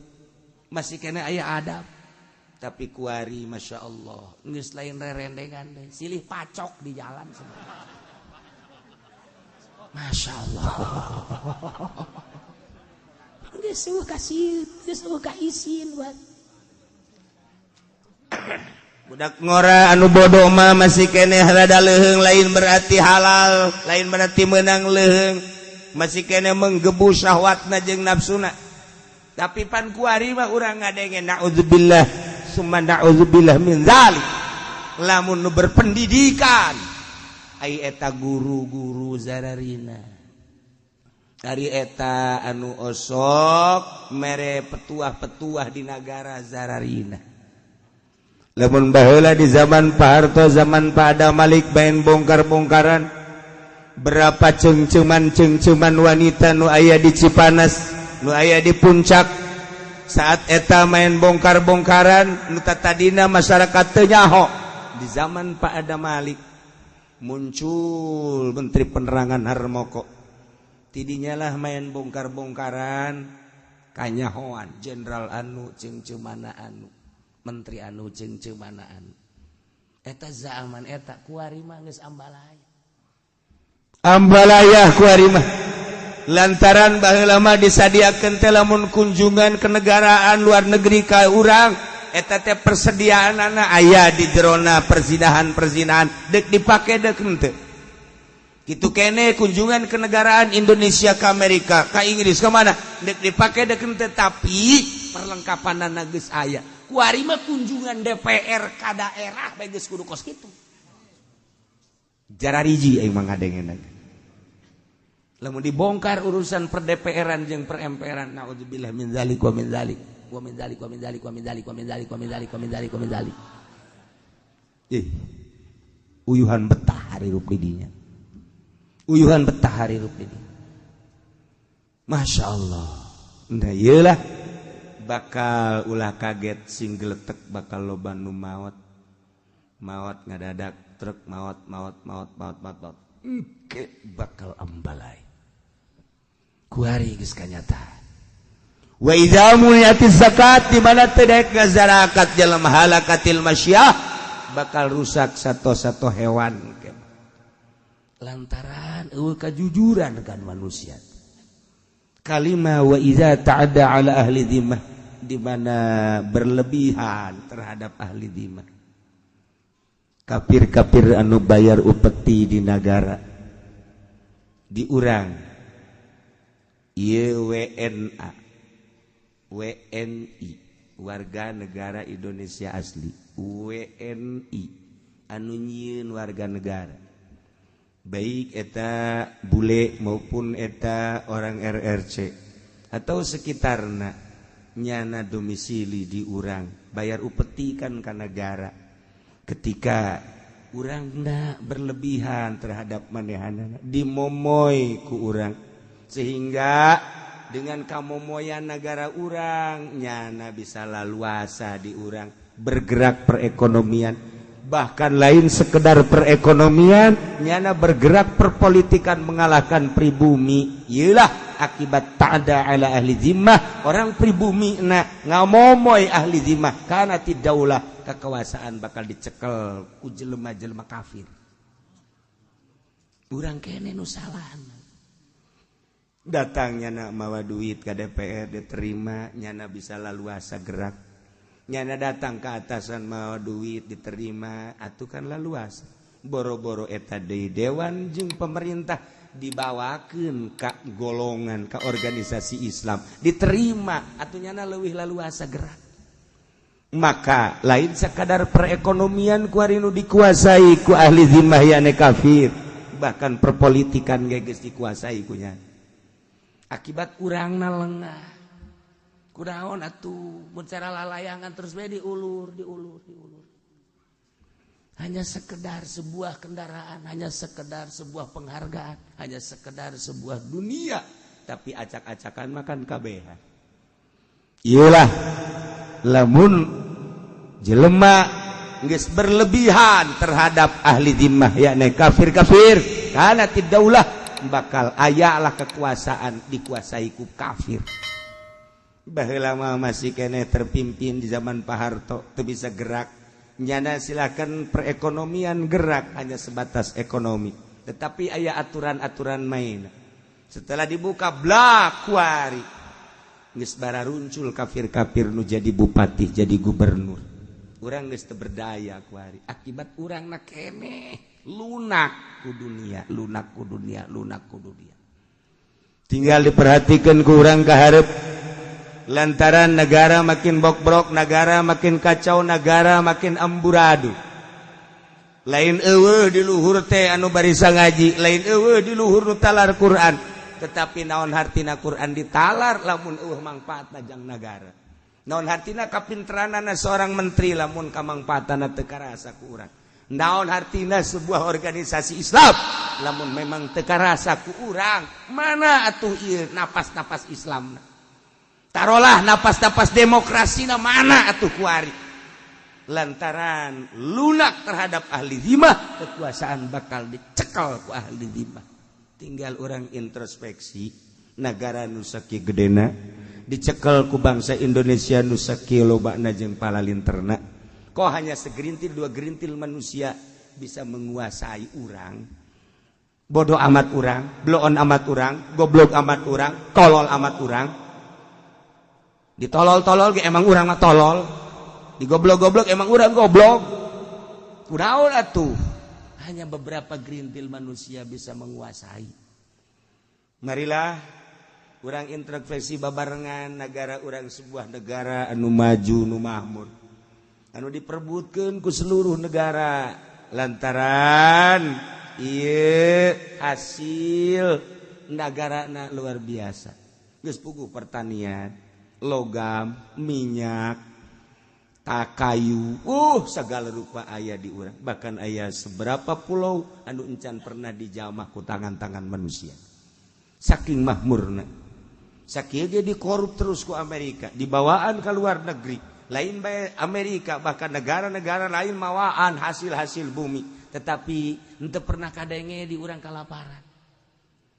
Masih kena aya adab. Tapi kuari Masya Allah geus lain rerendengan deh, silih pacok di jalan semua. Masya Allah. Geus eueuh kasih, geus eueuh ka isin buat.
Budak ngora anu bodoh mah masih keneh rada leuheung, lain berarti halal, lain berarti menang leuheung. Masih keneh menggebu syahwatna jeung nafsuna. Tapi pan kuari mah urang ngadenge naudzubillah summa naudzubillah min zalik. Lamun nu berpendidikan ai eta guru-guru zararina. Ari eta anu osok mere petuah-petuah di nagara zararina. Lamun baheula di zaman Pak Harto, zaman Pak Adam Malik main bongkar-bongkaran, berapa cengceman-cengceman wanita nu aya di Cipanas, nu aya di Puncak saat eta main bongkar-bongkaran, nu tadina masyarakat teu nyaho.
Di zaman Pak Adam Malik muncul Menteri Penerangan Harmoko, tidinya lah main bongkar-bongkaran kanyahoan jenderal anu cengcemana anu, menteri anu cengcemana anu. Eta zaman eta kuari mah geus ambalaya.
Ambalayah kuari mah. Lantaran baheula mah disadiakeun teh lamun kunjungan kenegaraan luar negeri ka urang, eta teh persediaanana aya di jerona perzinahan-perzinahan, dek dipake dek henteu. Kitu kene kunjungan kenegaraan Indonesia ke Amerika, ke Inggris, ke mana, dek dipake dek henteu,
tapi perlengkapanana geus aya. Kuari mah kunjungan DPR ka daerah bae geus kudu kos kitu.
Jarariji aing mah ngadengeuna.
Lamun dibongkar urusan per DPR-an jeung per MPR-an, naudzubillah min zalik wa min zalik wa min zalik wa min zalik wa min zalik wa min zalik wa min zalik wa min zalik wa min zalik.
Ih. Uyuhan betah hirup di dinya. Uyuhan betah hirup di dinya.
Masya Allah.
Nah iyalah bakal ulah kaget sing geletek bakal loba nu maot. Maot ngadadak truk maot maot maot maot maot maot.
Engke bakal ambalai. Kuari geus kanyata.
Wa idza muniati zakat, di mana teu daek ngazarakat jelema halakatil masyah, bakal rusak sato-sato hewan.
Lantaran eueuh kajujuran kan manusia.
Kalima wa idza ta'adda ala ahli dhimmah, di mana berlebihan terhadap ahli dhimmah. Kafir-kafir anu bayar upeti di nagara di urang ieu WNA WNI warga negara Indonesia asli, WNI anu nyieun warga negara, baik eta bule maupun eta orang RRC atau sekitarna, nyana domisili di urang bayar upeti kan ka negara. Ketika
Urangna berlebihan terhadap manehanana, dimomoy ku urang, sehingga dengan kamomoyan negara urang nyana bisa laluasa di urang bergerak perekonomian. Bahkan lain sekedar perekonomian, nyana bergerak perpolitikan, mengalahkan pribumi. Iyalah akibat ta'da ala ahli zimmah. Orang pribumi na ngamomoy ahli zimmah, karena tidaulah kekuasaan bakal dicekel ku jelema-jelema kafir. Urang kene nu salah. Datang nyana mawa duit ke DPR, diterima, nyana bisa laluasa gerak. Nyana datang ke atasan mawa duit, diterima, atuh kan laluasa. Boro-boro eta deui, dewan jeung pemerintah dibawakeun ka golongan, ka organisasi Islam, diterima, atuh nyana leuwih laluasa gerak. Maka lain sekadar perekonomian kuari nu dikuasai ku ahli zimmah yane kafir, bahkan perpolitikan ge geus dikuasai ku nya. Akibat urangna lengah. Kunaon atuh mun cara lalayangan terus bae diulur, diulur, diulur. Hanya sekedar sebuah kendaraan, hanya sekedar sebuah penghargaan, hanya sekedar sebuah dunia, tapi acak-acakan makan kabehan. Iyalah, lamun jelema geus berlebihan terhadap ahli zimmah yakni kafir-kafir, karena tidaulah bakal ayalah kekuasaan dikuasai ku kafir. Baheula mah masih keneh terpimpin di zaman Pak Harto, teu bisa gerak. Nyana silakan perekonomian gerak hanya sebatas ekonomi, tetapi aya aturan-aturan main. Setelah dibuka blak kuari geus bararuncul kafir-kafir nu jadi bupati, jadi gubernur. Urang geus teu berdaya kuari akibat urangna keneh lunak ku dunia, lunak ku dunia, lunak ku dunia. Tinggal diperhatikan ku urang ka hareup. Lantaran negara makin bokbrok, negara makin kacau, negara makin amburadul. Lain eueuh di luhur teh anu barisa ngaji, lain eueuh di luhur nu talar Quran, tetapi naon hartina Quran ditalar lamun eueuh mangfaatna jang nagara? Naon hartina kapinteranana seorang menteri lamun kamangfaatana teu karasa ku urang? Naon hartina sebuah organisasi Islam lamun memang teu karasa ku urang? Mana atuh ieu napas-napas Islam? Tarolah napas-napas demokrasi na mana atuh kuari? Lantaran lunak terhadap ahli zimah, kekuasaan bakal dicekel ku ahli zimah. Tinggal orang introspeksi, negara nu sakieu gedena dicekel ku bangsa Indonesia nu sakieu lobana jeung palalinterna. Kok hanya segerintil dua gerintil manusia bisa menguasai urang? Bodoh amat urang, bloon amat urang, goblok amat urang, tolol amat urang. Ditolol-tolol ge emang urang mah tolol, digoblok-goblok emang urang goblok. Kunaon atuh? Hanya beberapa gerintil manusia bisa menguasai. Marilah urang introspeksi babarengan negara urang, sebuah negara anu maju, nu makmur, anu diperbutkeun ku seluruh negara lantaran ieu hasil negarana luar biasa. Geus puguh pertanian, logam, minyak, tak kayu, segala rupa aya di urang. Bahkan aya seberapa pulau anu encan pernah dijamah ku tangan-tangan manusia. Saking makmurna. Sakieu ge dikorup terus ku Amerika, dibawaan ke luar negeri. Lain bae Amerika, bahkan negara-negara lain mawaan hasil-hasil bumi. Tetapi henteu pernah kadenge di urang kalaparan.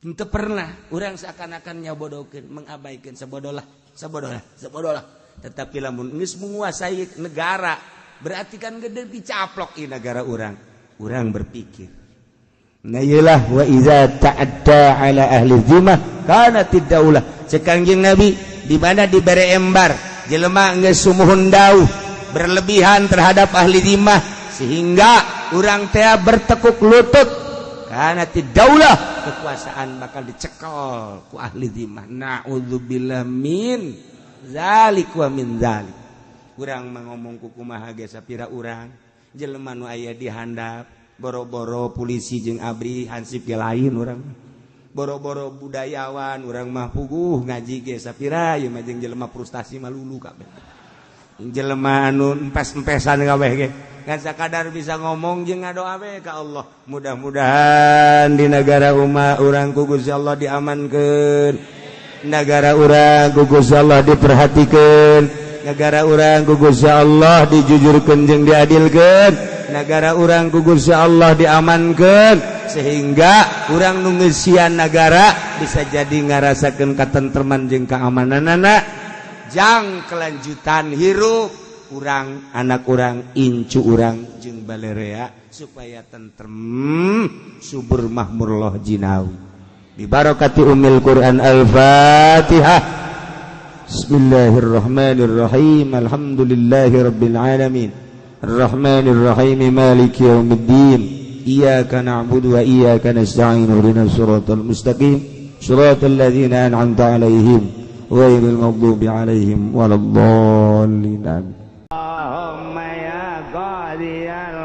Henteu pernah urang seakan-akan nyabodokeun, mengabaikan, sabodolah, sabodolah, sabodolah. Tetapi lamun geus menguasai negara, berarti kan gede dicaplok i negara urang. Urang berpikir. Nah, iyalah, wa iza ta'adda ala ahli zimmah kanatid daulah. Cek Kangjeng Nabi, di mana dibere embar jelema geus sumuhun dauh berlebihan terhadap ahli zimmah sehingga urang teh bertekuk lutut, kanatid daulah, kekuasaan bakal dicekel ku ahli zimmah. Na'udzubillah min zalik wa min zalik. Urang mah ngomong ku kumaha ge sapira urang jelema nu aya di handap, boro-boro polisi jeung ABRI, hansip ge lain urang. Boro-boro budayawan, urang mah puguh ngaji ge sapira ieu mah jeung jelema frustasi mah lulu kabeh, jelema anu empes-empesan kabeh ge. Ngan sakadar bisa ngomong jeung ngadoa we ka Allah. Mudah-mudahan di negara umat urang ku Gusti Allah diamankeun, negara urang ku Gusti Allah diperhatikeun, negara urang ku Gusti Allah dijujurkeun jeung diadilkeun, negara urang ku Gusti Allah diamankeun, sehingga urang nu ngeusian negara bisa jadi ngarasakeun katentreman jeung keamananana jang kelanjutan hirup urang, anak urang, incu urang jeung balerea, supaya tentrem, subur, makmur, loh jinawi. Bibarakati umil Quran. Al-Fatihah. Bismillahirrahmanirrahim. Alhamdulillahi rabbil alamin. Arrahmanirrahim. Maliki yaumiddin. Iyyaka na'budu wa iyyaka nasta'in. Ihdinas siratal mustaqim. Siratal ladzina an'amta 'alaihim ghairil maghdubi 'alaihim waladdallin. Amin.
Allahumma ya qadiyal